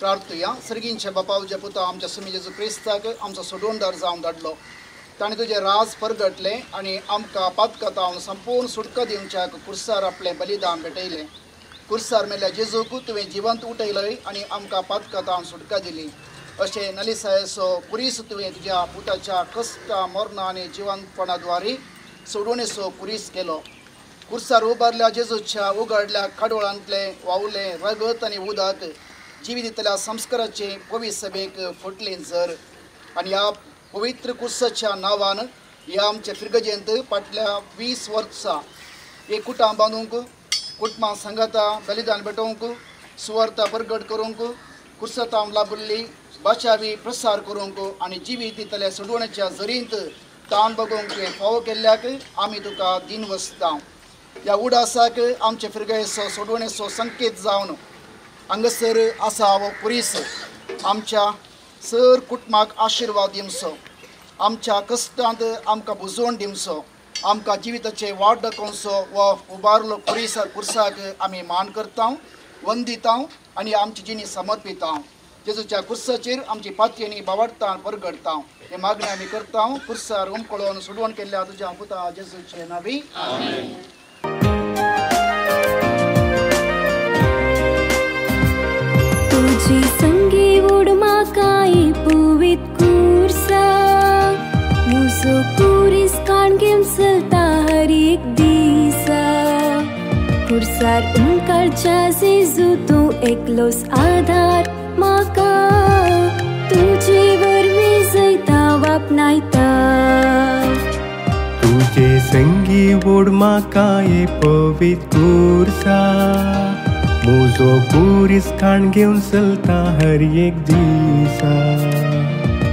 प्रार्थुया. सर्गींच्या बापा तुज्या पुता आमच्या सुमी जेजू क्रिस्ताक आमचो सोडवणदार जावन धाडलो. ताणें तुजें राज परगटलें आनी आमकां पातकतावन संपूर्ण सुटका दिवच्याक कुर्सार आपलें बलिदान भेटयलें. कुर्सार मेल्ल्या जेजूक तुवें जिवंत उठयलय आनी आमकां पातकतावन सुटका दिली. अशें नलिसायेचो पुरीस तुवें तुज्या पुताच्या कश्टा मरणा आनी जिवंतपणा द्वारी सोडवणेचो पुरीस केलो. कुर्सार उबारल्या जेजूच्या उगडल्या काडोळांतलें वावलें रगत आनी उदक जिवितांतल्या संस्काराचे पवित्र सभेक फुटलें जर आनी ह्या पवित्र कुर्साच्या नांवान ह्या आमच्या फिरगजेंत फाटल्या 20 वर्सां एक कुटां बांदूंक, कुटुंबां सांगाता बलिदान भेटोवंक, सुवार्ता परगट करूंक, कुर्सातावन लाभिल्ली भाशावी प्रसार करूंक आनी जिवीत दितल्या सोडवण्याच्या जरींत ताण बगोवंक तुवें फावो केल्ल्याक आमी तुका दिन वसता. ह्या उडासाक आमचे फिरगेचो सोडवणेचो संकेत जावन हांगासर आसा हो पुरीस आमच्या सर कुटुंबाक आशिर्वाद दिवचो, आमच्या कश्टांत आमकां बुजोवन दिवचो, आमकां जिविताचे वाट दाखोवचो. हो उबारलो पुरीस कुर्साक आमी मान करता, वंदिता आनी आमची जिणी समर्पिता. जेजूच्या कुर्साचेर आमची पातयेनी बावडता परगडता. हे मागणें आमी करता कुर्सार उमकळोवन सोडवण केल्ल्या तुज्या पुता जेजूचे नांवी. तुजी संगी ओड म्हाका पुवीत कुर्सा, मुजो पुरीस काण घेवन चलता हर एक दिसा. कुर्सार उमकाळच्या जेजू तूं एकलोच आधार म्हाका, तुजे वरवीं जैता वापनायता. तुजे संगी ओड म्हाका पवित्र कुर्सा, मुजो पुरीस खाण घेवन चलता हर एक दिसा.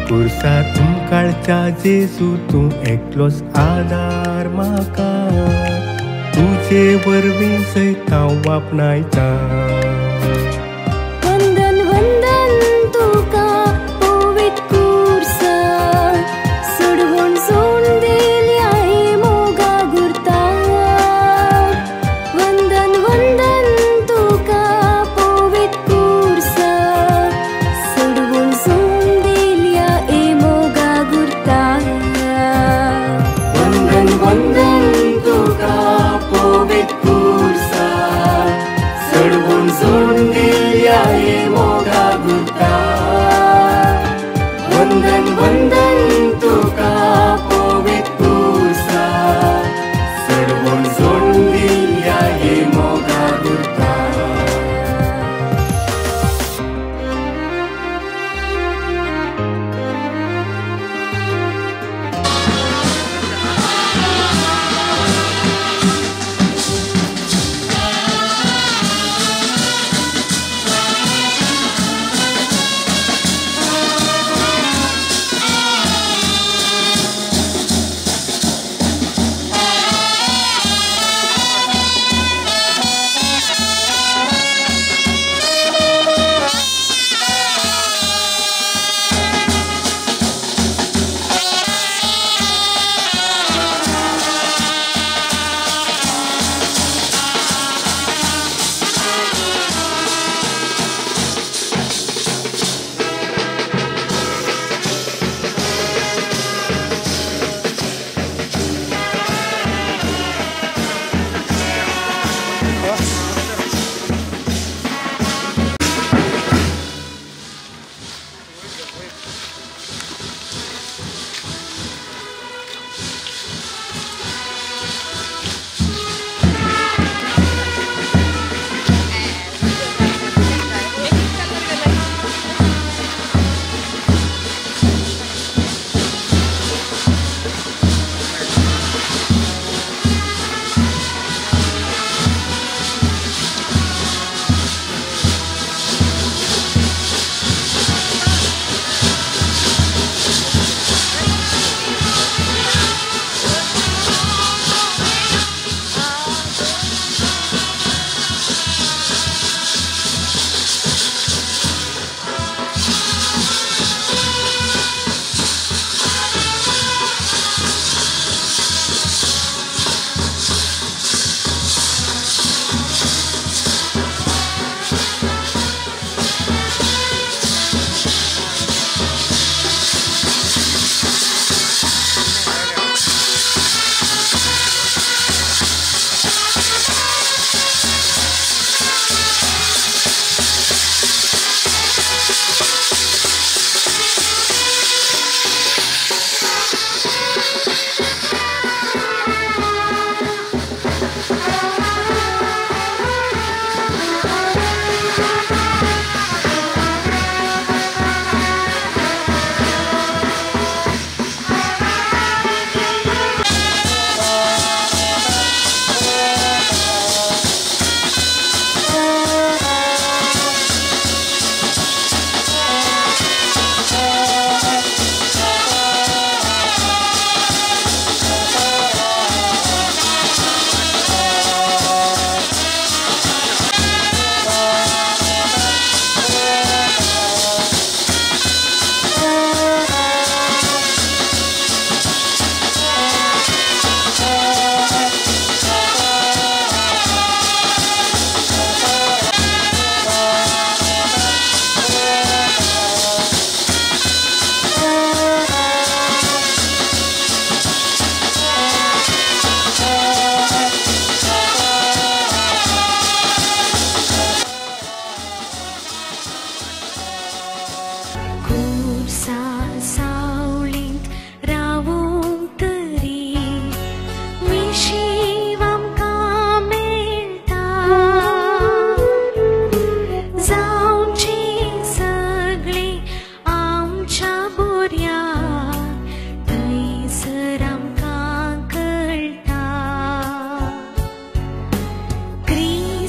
कुर्सार उमकाळच्या जेजू तूं एकलोच आदार म्हाका, तुजे वरवीं जैता वापनायता. वंदन वंदन तुका पवित्र कुर्सा, सोडवण सोडून दिल्या हे मोगा गुर्ता. वंदन वंदन तुका पवित्र कुर्सा, सोडवण सोडून दिल्या हे मोगा गुर्ता. वंदन वंदन तुका पवित्र कुर्सा, सोडवण सोडून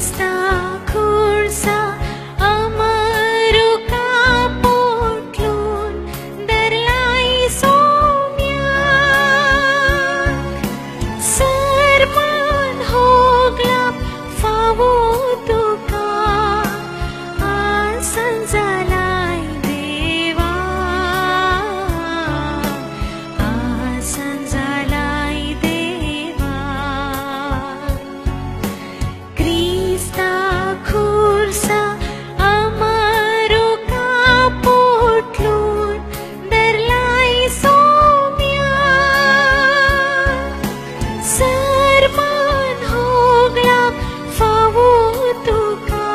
क्रिस्ता खुर्सा अमरुका पोटलून दरलाई सोम्याक सरमान होगलाप फावो तुका आसन जालाय देवा आसन जालाय देवा क्रिस्ता खुर्सा अमरुका पोटलून दरलाई सोम्याक सरमान होगलाप फावो तुका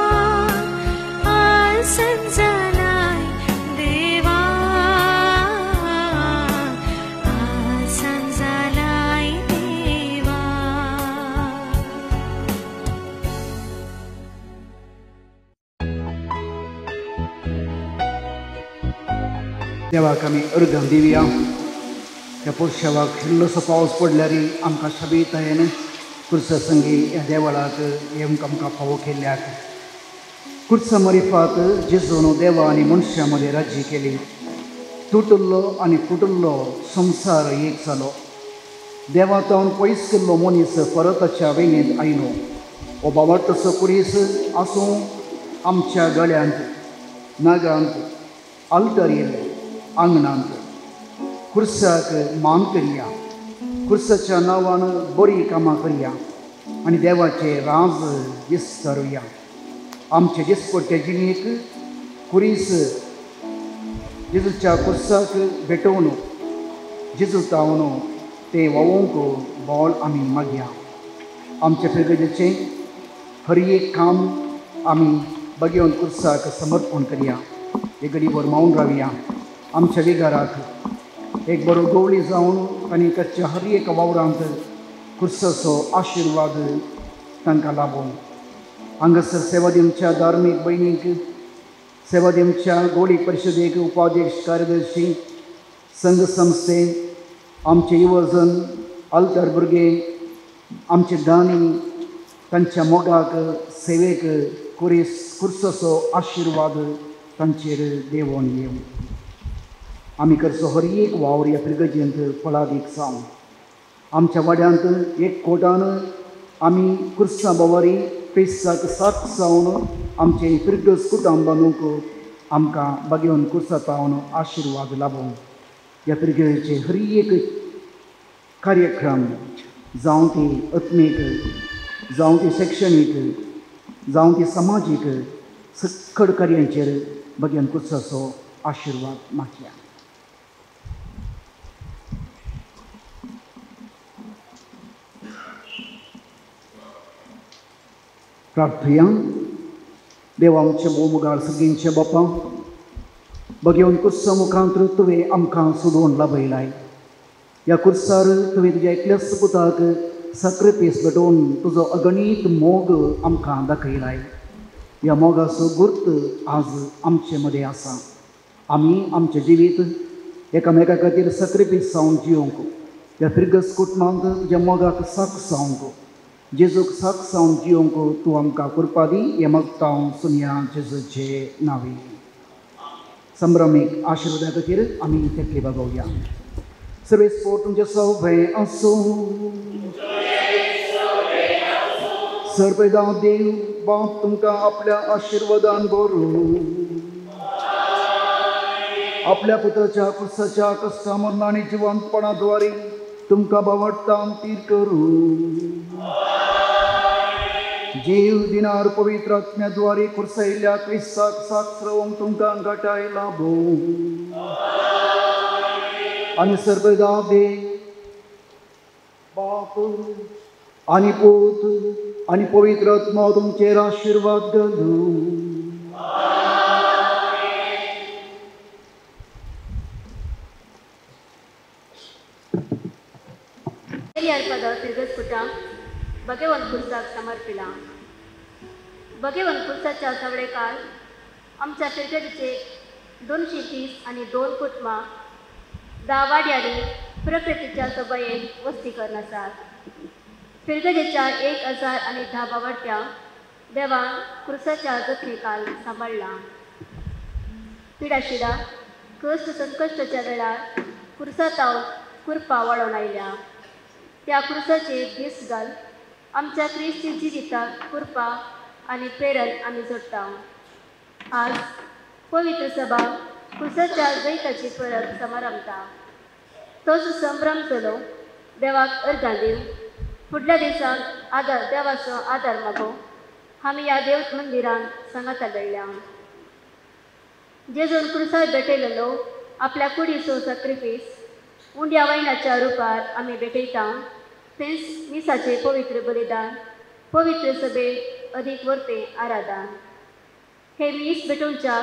आसन जालाय देवा आसन जालाय देवा. देवाक आमी अर्गां दिवया. ह्या पुरशावाक इल्लोसो पावस पडल्यार आमकां शबीतायेन खुर्सा संगी ह्या देवळाक येवंक आमकां फावो केल्ल्याक. खुर्सा मरिफात जेजून देवा आनी मनशां मदें राज्य केली. तुटुल्लो आनी फुटुल्लो संवसार एक जालो. देवा तावन पयस केल्लो मनीस परताच्या वेंगेंत आयलो. हो बावटसो कुरीस आसूं आमच्या गळ्यांत, नागांत, आल्तरीर, आंगणांत. खुर्साक मान करया, खुर्साच्या नांवान बरीं कामां करया आनी देवाचें राज विस्तारुया. आमचे दिसपट्टे जिणेक कुरीस जेजूच्या खुर्साक भेटोवन जेजू तावन तें व्हांवोवंक बोल आमी मागया. आमचे फिरगजेचें हर एक काम आमी बगेवन खुर्साक समर्पण करया. एक घडीभर मावन रावया. आमच्या विगाराक एक बरो गवळी जावन आनी ताच्या हर एक वावरांत खुर्साचो आशिर्वाद तांकां लाबोवन. हांगासर सेवा दिवच्या धार्मीक भयणींक, सेवा दिवच्या गोडी परिशदेक उपाध्यक्ष, कार्यदर्शी, संघ संस्थे, आमचे युवजन, आल्तार भुरगे, आमचे दानी, तांच्या मोगाक, सेवेक कुरीस खुर्साचो आशिर्वाद तांचेर देवोन येवं. आमी करचो हर एक वावर ह्या फिरगजेंत फळादीक जावं. आमच्या वाड्यांत एक कोटान आमी खुर्सा बोवारी क्रिस्ताक साथ जावन आमचे फिरगज कुटुंब बांदूंक आमकां बागेवन खुर्सा तावन आशिर्वाद लाबोवं. ह्या फिरगजेचे हर एक कार्यक्रम जावं ती आत्मीक, जावं ती शैक्षणीक, जावं ती समाजीक, सक्कड कार्यांचेर बागेवन खुर्साचो आशिर्वाद मागया. प्रार्थया. देवा आमचे भोवमुगाळ सगळींचे बापा, बगेवन कुर्सा मुखांत तुवें आमकां सोडोवन लाभयलाय. ह्या कुर्सार तुवें तुज्या एकल्याच पुताक साक्रिफीस भेटोवन तुजो अगणीत मोग आमकां दाखयलाय. ह्या मोगाचो गुर्त आज आमचे मदें आसा. आमी आमचें जिवीत एकामेका खातीर साक्रिफीस जावन जियोंक, ह्या फिरगस कुटुंबांत तुज्या मोगाक साक्ष जावंक, जेजूक साक्ष जावन जियोंक तूं आमकां कृपा दी. हें मागता हांव सुनया जेजूचे नांवे. संभ्रमीक आशिर्वादा खातीर आमी तेकली बागोवया. सर्वेस्पोर तुमचें सौभें आसूं. सर्वेदां देव बाप तुमकां आपल्या आशिर्वादान भरूं. आपल्या पुताच्या कुर्साच्या कश्टा मरणा आनी जिवंतपणा द्वारे तुमकां बावडटान तीर करूं. जीव दिनार पवित्र आत्म्याद्वारे कुर्सायल्ल्या क्रिस्ताक साक्ष रावंक तुमकां घटाय लाबूं. आनी सर्वदा देव बाप आनी पूत आनी पवित्र आत्मा तुमचेर आशिर्वाद घालूं. फिरगज कुटां भगेवन खुर्साक समर्पिला. भगेवन खुर्साच्या सवळेकाळ आमच्या फिरगजीचे 230 आनी 2 कुटुंबां 10 वाड्यांनी प्रकृतीच्या सोबायेन वस्ती करून आसात. फिरगजेच्या 1010 बावडट्या देवान क्रुसाच्या जखमेकाल सांबाळ्ळां. पिडाशिडा कश्ट संकश्टाच्या वेळार कुर्साताव कुरपा वळोन आयल्या. त्या क्रुसाचेर दीस घाल आमच्या क्रिस्ती जिविताक कुरपा आनी प्रेरण आमी जोडटा. आज पवित्र सभा क्रुसाच्या जैताची परब समारंभता. तोच संभ्रम चलो देवाक अर्गां दिवन फुडल्या दिसांक आदार देवाचो आदार मागो आमी ह्या देव मंदिरान सांगाता मेळ्ळ्या. जेजून क्रुसार भेटयलेलो आपल्या कुडीचो सॅक्रिफीस उंड्या वयणाच्या रुपार आमी भेटयता. तेंच मिसाचें पवित्र बलिदान पवित्र सभेत अदीक वर्ते आराधन. हे मीस भेटोवच्या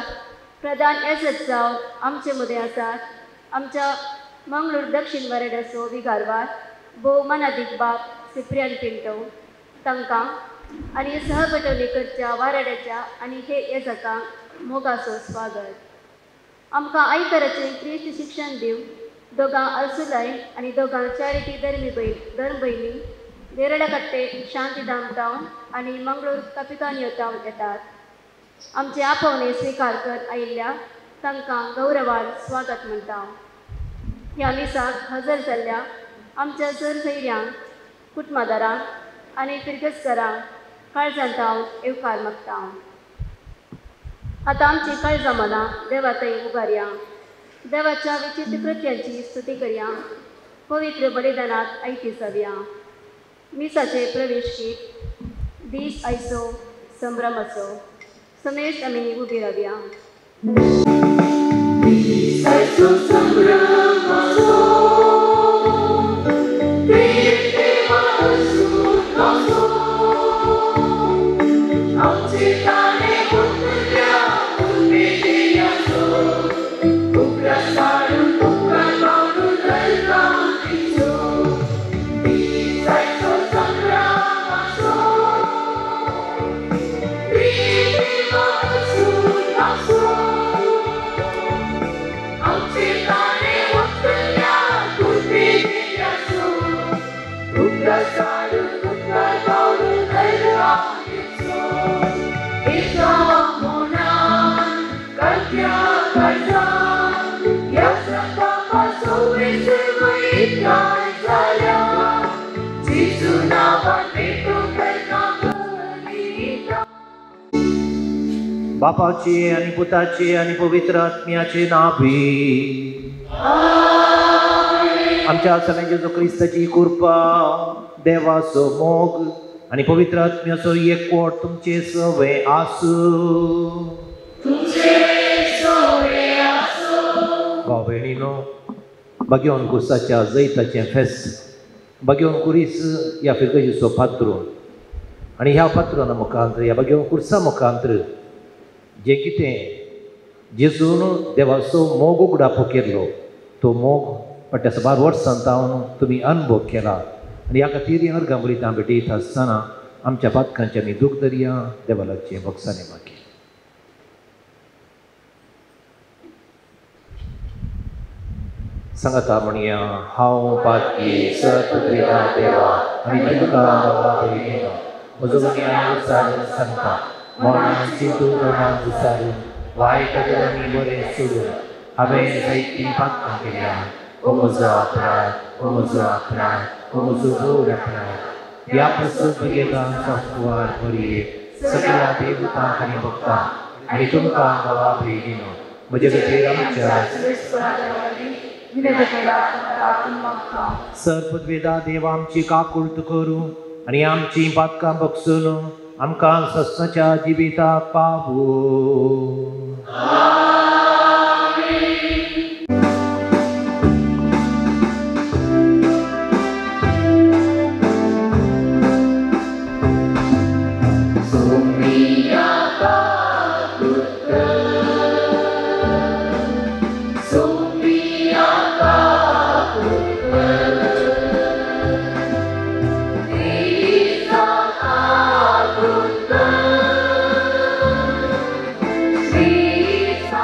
प्रधान एजत जावन आमचे मदें आसात आमच्या मंगळूर दक्षिण वरेडाचो विगारवार भोव मानादीक बाब सिप्रियान पिंटो तांकां आनी सहभेटवणी करच्या वाराड्याच्या आनी हे येजकांक मोगाचो स्वागत. आमकां आयताराचें क्रिस्त शिक्षण दिवन दोगां अर्सुलाय आनी दोगां चॅरिटी धर्मी धर्म भयणी देरळाकट्टे शांतीधाम टावन आनी मंगळूर कापितानियो टावन येतात. आमचे आपोवणे स्विकार कर आयिल्ल्या तांकां गौरवान स्वागत म्हणटा. ह्या मिसाक हजर जाल्ल्या आमच्या सर सैऱ्यांक कुटुंबादारांक आनी फिरगजकारांक काळजांत हांव येवकार मागता. आतां आमची काळजां मनां देवा थंय उबारया. देवाच्या विचित्र कृत्यांची स्तुती करया. पवित्र बलिदानात आयती जावया. मिसाचे प्रवेश गीत दीस आयचो संभ्रमाचो समेस्त आमी उबी रावया. बापाचे आणि पुताचे आणि पवित्र आत्म्याचे नावे आमच्या सगळ्यांच्या जो क्रिस्ताची कृपा देवाचो मोग आणि पवित्र आत्म्याचो एकवट तुमचे सवे आसूं. भाव भयणीनो, बागेवन कुर्साच्या जैताचें फेस्त बागेवन कुरीस ह्या फिरगजीचो पात्रून आनी ह्या पात्रुना मुखांत ह्या बागेवन कुर्सा मुखांत जें कितें जेजून देवाचो मोग उगडापो केल्लो तो मोग फाटल्या साबार वर्सां जावन तुमी अनुभव केला आनी ह्या खातीर हीं अर्गां बरयता भेटयता आसतना आमच्या पातकांचे आमी दूख दरया देवा लागचें भोगसाने मागीर. सांगाता म्हणया, हांव पातकी सत उलयता देवा आनी तुमकां बाबा म्हजो न्याय विचारून सांगता मनान चिंतून मनान विचारून वायट आनी बरें सोडून हांवें जायतीं पातकां केल्या. ओ म्हजो अपराध, ओ म्हजो अपराध, ओ म्हजो व्हड अपराध. ह्या प्रस्तुत भुरगेकांचो फुवार मरये सगळ्या देवतांक आनी भक्तांक आनी तुमकां बाबा भयणीनो म्हजे खातीर आमच्या सर्पद्वेदा देव आमची काकुळट करूं आनी आमची पातकां बक्षून आमकां सस्नाच्या जिविताक पावूं. Please.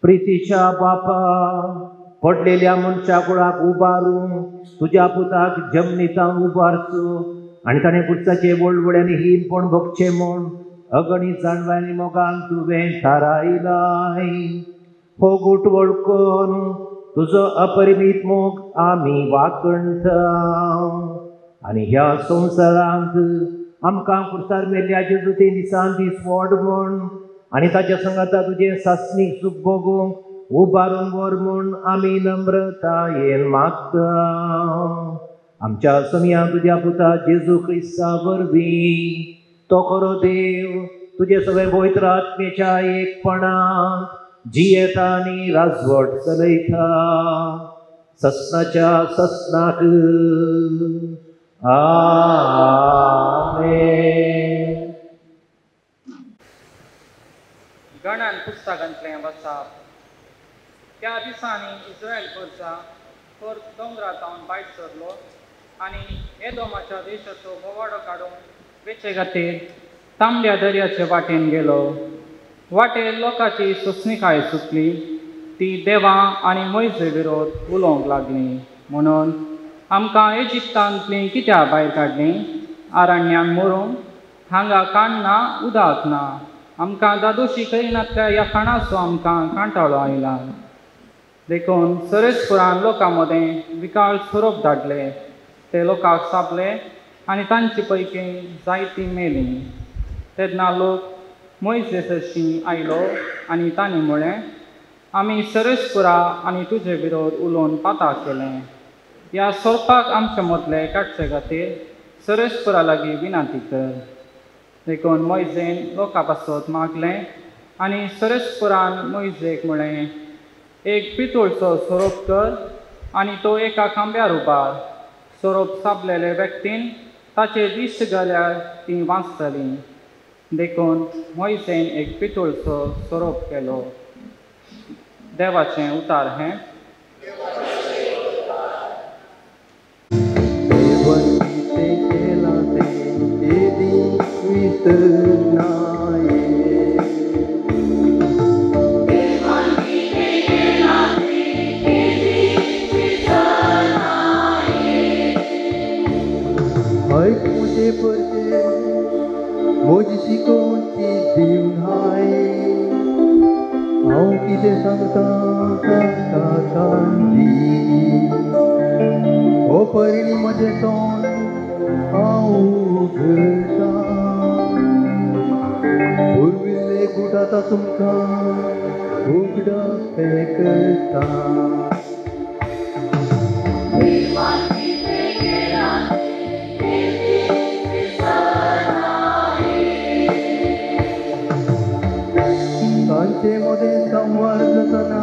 प्रीतीच्या बापा पडलेल्या मनशा कुळाक उबारून तुज्या पुताक जमनीतान उबारचो आनी ताणें कुर्साचे वळवळ्यांनी हीनपण भोगचें म्हूण अगणीत जाणवायनी मोगान तुवें थारायलाय. हो गूट वळखून तुजो अपरिमीत मोग आमी वाकणता आनी ह्या संवसारांत आमकां कुर्सार मेल्ल्या जेजू ते दिसान दीस व्हड म्हूण आनी ताच्या संगाता तुजें सासणीक सूख भोगूंक उबारून व्हर म्हूण आमी नम्रतायेन मागता. आमच्या समया तुज्या पुता जेजू क्रिस्ता वरवीं तो खरो देव तुजे सगळे पवित्र आत्मेच्या एकपणांत जियेता आनी राजवट चलयता ससनाच्या ससनाक. आमेन. गणन पुस्तकांतलें वसाप. त्या दिसांनी इस्रायल प्रजा होर दोंगरा तावन भायर सरलो आनी एदोमाच्या देशाचो भोंवाडो काडून वेचे खातीर तांबड्या दर्याचे वाटेन गेलो. वाटेर लोकांची सोंसणीकाय सुटली, ती देवा आनी मोयजे विरोध उलोवंक लागली. म्हणून आमकां इजिप्तांतलीं कित्याक भायर काडलीं? आरण्यान मरूंक हांगा काण ना, उदक ना. आमकां दादोशी करिनातल्या ह्या खाणाचो आमकां कांटाळो आयला. देखून सरेस्पुरान लोकां मदें विकाळ सोरोप धाडले. ते लोकांक सापले आनी तांचे पैकी जायतीं मेलीं. तेन्ना लोक मोयजे सरशीं आयलो आनी तांणी म्हळें, आमी सरेस्पुरा आनी तुजे विरोध उलोवन पाता केलें. ह्या सोरपाक आमचे मदले काडचे खातीर सरेस्पुरा लागीं विनंती कर. देखून मोयजेन लोकां पासत मागलें आनी सरेस्पुरान मोयजेक म्हळें, एक पितूळचो सोरोप कर आनी तो एका खांब्यार उबार. सोरोप सापलेले व्यक्तीन ताचे दिश्ट घाल्यार तीं वांचतलीं. देखून मोयजेन एक पितूळचो सोरोप केलो. देवाचें उतार हें. म्हजी शिकोवची दिवनाय हांव कितें सांगता ताका सांगी हो परिणी म्हजें तोंड हांव उगडटा पुर्विल्ले गूट आतां तुमकां उगडापें करता. तांचे मदें संवाद जातना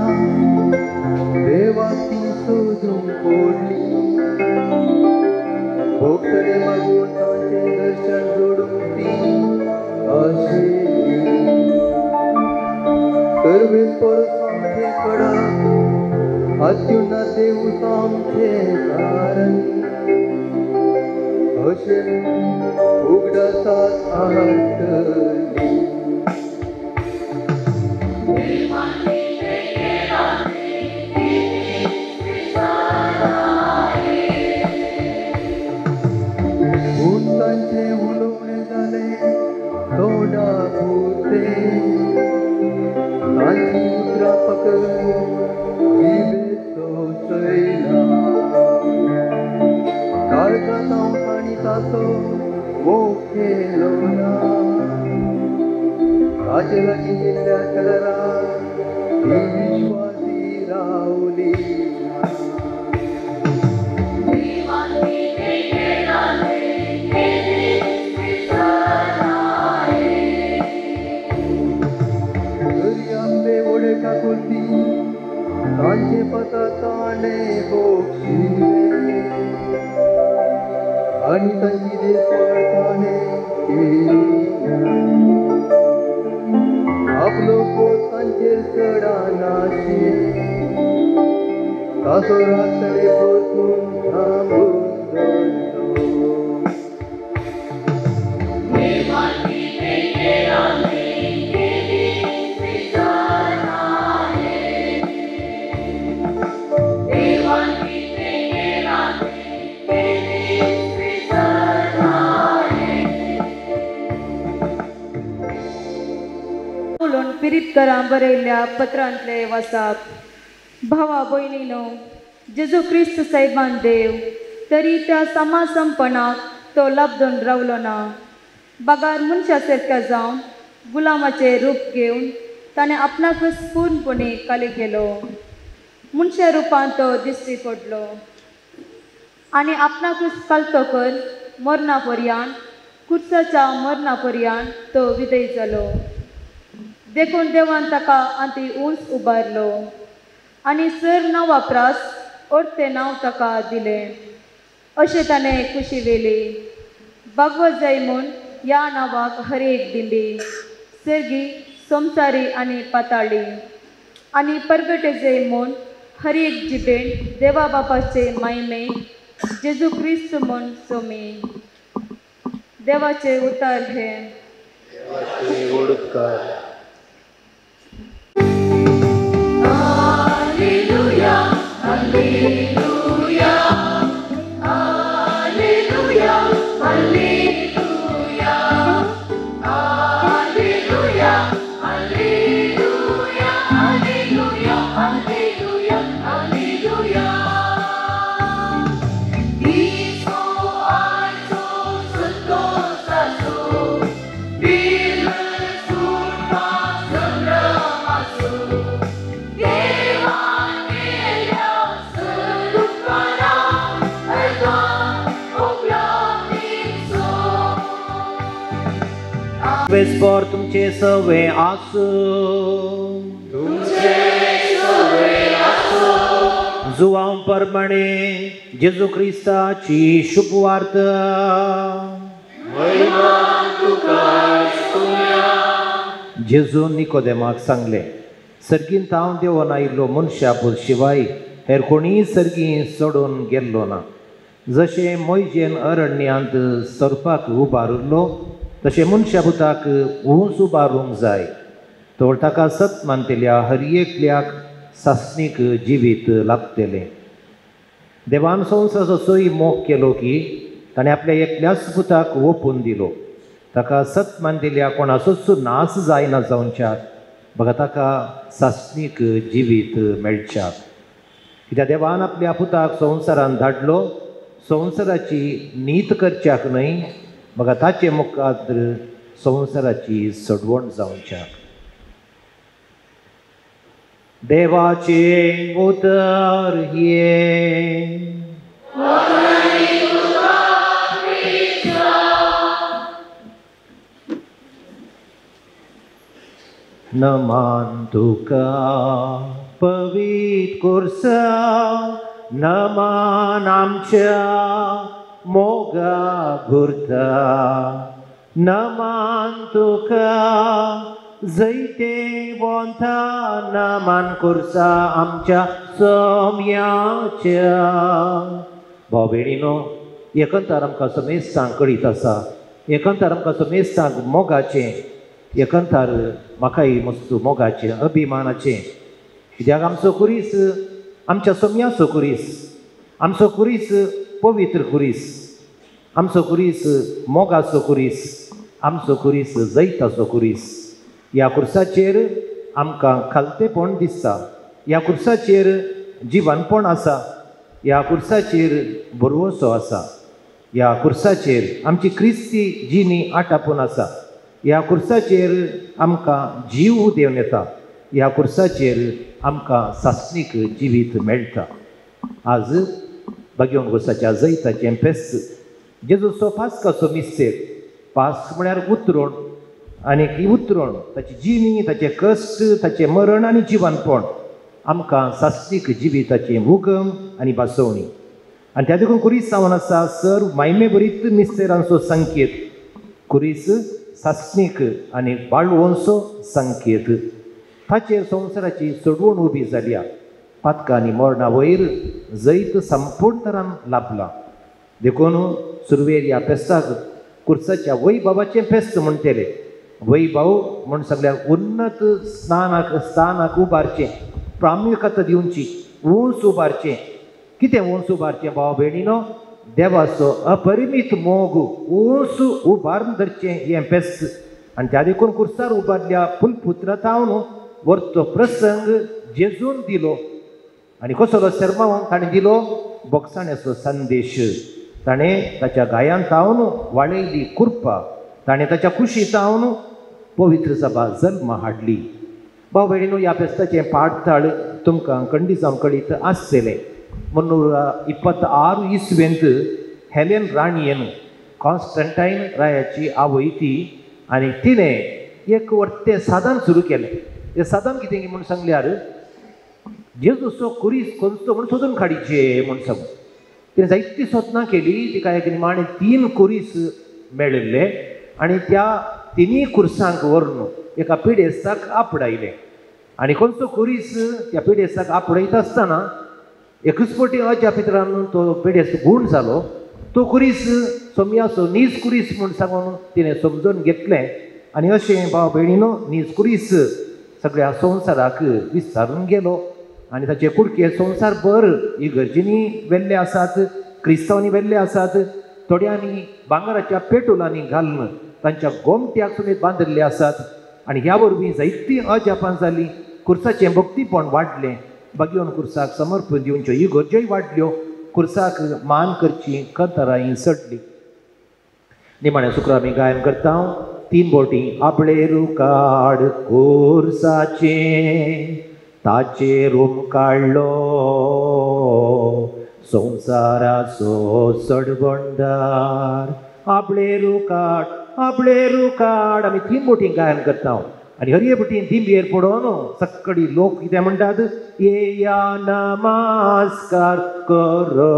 देवाक ती सोदूंक पडली. भोगतले मागून तांचें दर्शन जोडूंक ती आशिल्ली. परमेश्वर सामचे कडा अत्युन्नत देव सामचे कारण अशें उगडासात हाडटली. पूण तांचें उलोवणें जालें तोंडा पुरतें, तांचीं उतरां फकत जिबेचो सैला. काळजांत हांव तांणी ताचो मोग केलो ना, ताचे लागीं गेल्ल्या कलराक ती विश्वासी रावली ना. तरी आमले व्हडे काकुळटी तांचे पता ताणें बक्षिलें आनी तांची देसवाळ ताणें केली ना. आपलो पोत तांचेर चडनाशिल्लें, ताचो राग ताणें परतून थांबून दवरलो. पिरीतकरां बरयल्ल्या पत्रांतले वासाप. भावा भयणीनो, जेजू क्रिस्त सायबान देव तरी त्या समासमपणाक तो लब्दून रावलो ना. बगार मनशा सारक्या जावन गुलामाचें रूप घेवन ताणें आपणाकच पूर्णपणे काली केलो. मनशा रुपान तो दिश्टी पडलो आनी आपणाकच कालतो कर मरणा पर्यान, कुर्साच्या मरणा पर्यान तो विदय जालो. देखून देवान ताका आंती उंच उबारलो आनी सर नांवा प्रास अर्थे नांव ताका दिलें. अशें ताणें खुशी वेली भागवत जाय म्हूण ह्या नांवाक हर एक दिंबी सर्गी संवसारी आनी पाताळी आनी परगटे जाय म्हूण हर एक जिबेन देवा बापाचे मायमे जेजू क्रिस्त म्हूण सोमी. देवाचे उतार हे. Alleluia, Alleluia, Alleluia, Alleluia, Alleluia, Alleluia, Alleluia, Alleluia, Alleluia. Iso alto santosaso, Bila surpa sambramaso. वेस्पोर तुमचे सवे आसूं, तुमचे सवे आसूं. जुवांव परमाणे जेजू क्रिस्ताची शुभवार्ता. महिमा तुका स्तुत्या. जेजून निकोदेमाक सांगलें, सर्गींत हांव देंवन आयिल्लो मनशा शिवाय हेर कोणीय सर्गीं सोडून गेल्लो ना. जशें मोयजेन अरण्यांत सोरपाक उबारिल्लो तशें मनशा पुताक ऊंच उबारूंक जाय. तर ताका सत मानतल्या हर एकल्याक सासणीक जिवीत लाभतलें. देवान संवसाराचो असोय मोग केलो की ताणें आपल्या एकल्याच पुताक ओंपून दिलो. ताका सत मानतल्या कोणाचोच नाश जायना जावच्याक बघा ताका सासणीक जिवीत मेळच्याक. कित्याक देवान आपल्या पुताक संवसारान धाडलो संवसाराची नीत करच्याक न्हय, बघा ताचे मुखार संवसाराची सडवण जावच्याक. देवाचे उतर हें. नमान तुका पवित्र कुर्सा, नमान आमच्या मोगा गुर्ता, नमान तुका जैतेवंता नामान खुर्सा आमच्या सोम्याच्या. भाव भयणीनो, एकंतार आमकां समेस्तांक कळीत आसा, एकंतार आमकां समेस्तांक मोगाचें, एकंतार म्हाकाय मस्त मोगाचें, अभिमानाचें. कित्याक आमचो खुरीस आमच्या सोम्याचो खुरीस, आमचो खुरीस पवित्र खुरीस, आमचो खुरीस मोगाचो खुरीस, आमचो खुरीस जैताचो खुरीस. ह्या खुर्साचेर आमकां खालतेपण दिसता, ह्या खुर्साचेर जिवनपण आसा, ह्या खुर्साचेर भरवंसो आसा, ह्या खुर्साचेर आमची क्रिस्ती जिणी आटापून आसा, ह्या खुर्साचेर आमकां जीव दिवन येता, ह्या खुर्साचेर आमकां सासणीक जिवीत मेळटा. आज भाग्यवन खुर्साच्या जैताचें फेस्त, जेजूचो पास्काचो मिस्तेर. पास्क म्हळ्यार उतरण, आनी ही उतरण ताची जिणी, ताचें कश्ट, ताचें मरण आनी जिवनपण आमकां सासणीक जिविताचें उगम आनी भासोवणी. आनी त्या देखून खुरीस जावन आसा सर मायमे भरीत मिस्तेरांचो संकेत. खुरीस सासणीक आनी बाळवोनचो संकेत. ताचेर संवसाराची चडवण उबी जाल्या. पातकां आनी मरणा वयर जैत संपूर्ण तरान लाभलां. देखून सुरवेर ह्या फेस्ताक खुर्साच्या वैभवाचें फेस्त म्हणटले. वैभव म्हूण सांगल्यार उन्नत स्थानाक स्थानाक उबारचें, प्रामुख्यता दिवची, उंच उबारचें. कितें उंच उबारचें भाव भयणीनो? देवाचो अपरिमीत मोग उंच उबारून धरचें हें फेस्त. आनी त्या देखून खुर्सार उबारल्या पुलपुत्र तावन वर्तो प्रसंग जेजून दिलो. आनी कसलो शेर्मांव ताणें दिलो? बोगसाण्याचो संदेश. ताणें ताच्या गायान तावन वाळयली कुरपा, ताणें ताच्या कुशी तावन पवित्र सभा जल्म हाडली. भाव भयणीनो, ह्या फेस्ताचें पाडताळ तुमकां खंडीत जावन कळीत आसतलें. 326 इसवेंत हेलेन राणयेन, कॉन्स्टंटायन रायाची आवय ती, आनी तिणें एक वट्टें साधन सुरू केलें. हें साधन कितें म्हूण सांगल्यार जेजूचो खुरीस खंयचो म्हूण सोदून काडचें म्हूण सांगून तिणें जायती सोदनां केली. तिका एक निमाणें 3 खुरीस मेळिल्ले आनी त्या तिनूय खुर्सांक व्हरून एका पिडेस्ताक आपडायलें. आनी खंयचो खुरीस त्या पिडेस्ताक आपडायता आसतना एकूच पटी अजापित्रान तो पिडेस्त गूण जालो. तो खुरीस सोम्याचो नीज खुरीस म्हूण सांगून तिणें समजून घेतलें. आनी अशें भाव भयणीनो नीज खुरीस सगळ्या संवसाराक विस्तारून गेलो. आनी ताचे कुडके संवसार भर इगर्जींनी वेल्ले आसात, क्रिस्तांवांनी वेल्ले आसात. थोड्यांनी भांगराच्या पेटुलांनी घालून तांच्या गोमट्याक समेत बांदिल्ले आसात. आनी ह्या वरवीं जायतीं अजापां जालीं. खुर्साचें भक्तीपण वाडलें. भाग्यवन खुर्साक समर्पण दिवच्यो इगर्ज्योय वाडल्यो. खुर्साक मान करची कंतरांय चडली. निमाण्या शुक्रार आमी गायन करता 3 बोटी. आपले रुकाड खुर्साचें ताचेर काडलो संवसाराचो सडबंडार. आपले रुकाड, आपले रुकाड. आमी 3 बोटी गायन करता. आनी हरये बोटीन दिंबयेर पडोवन सक्कडी लोक कितें म्हणटात? येया नमस्कार करोया.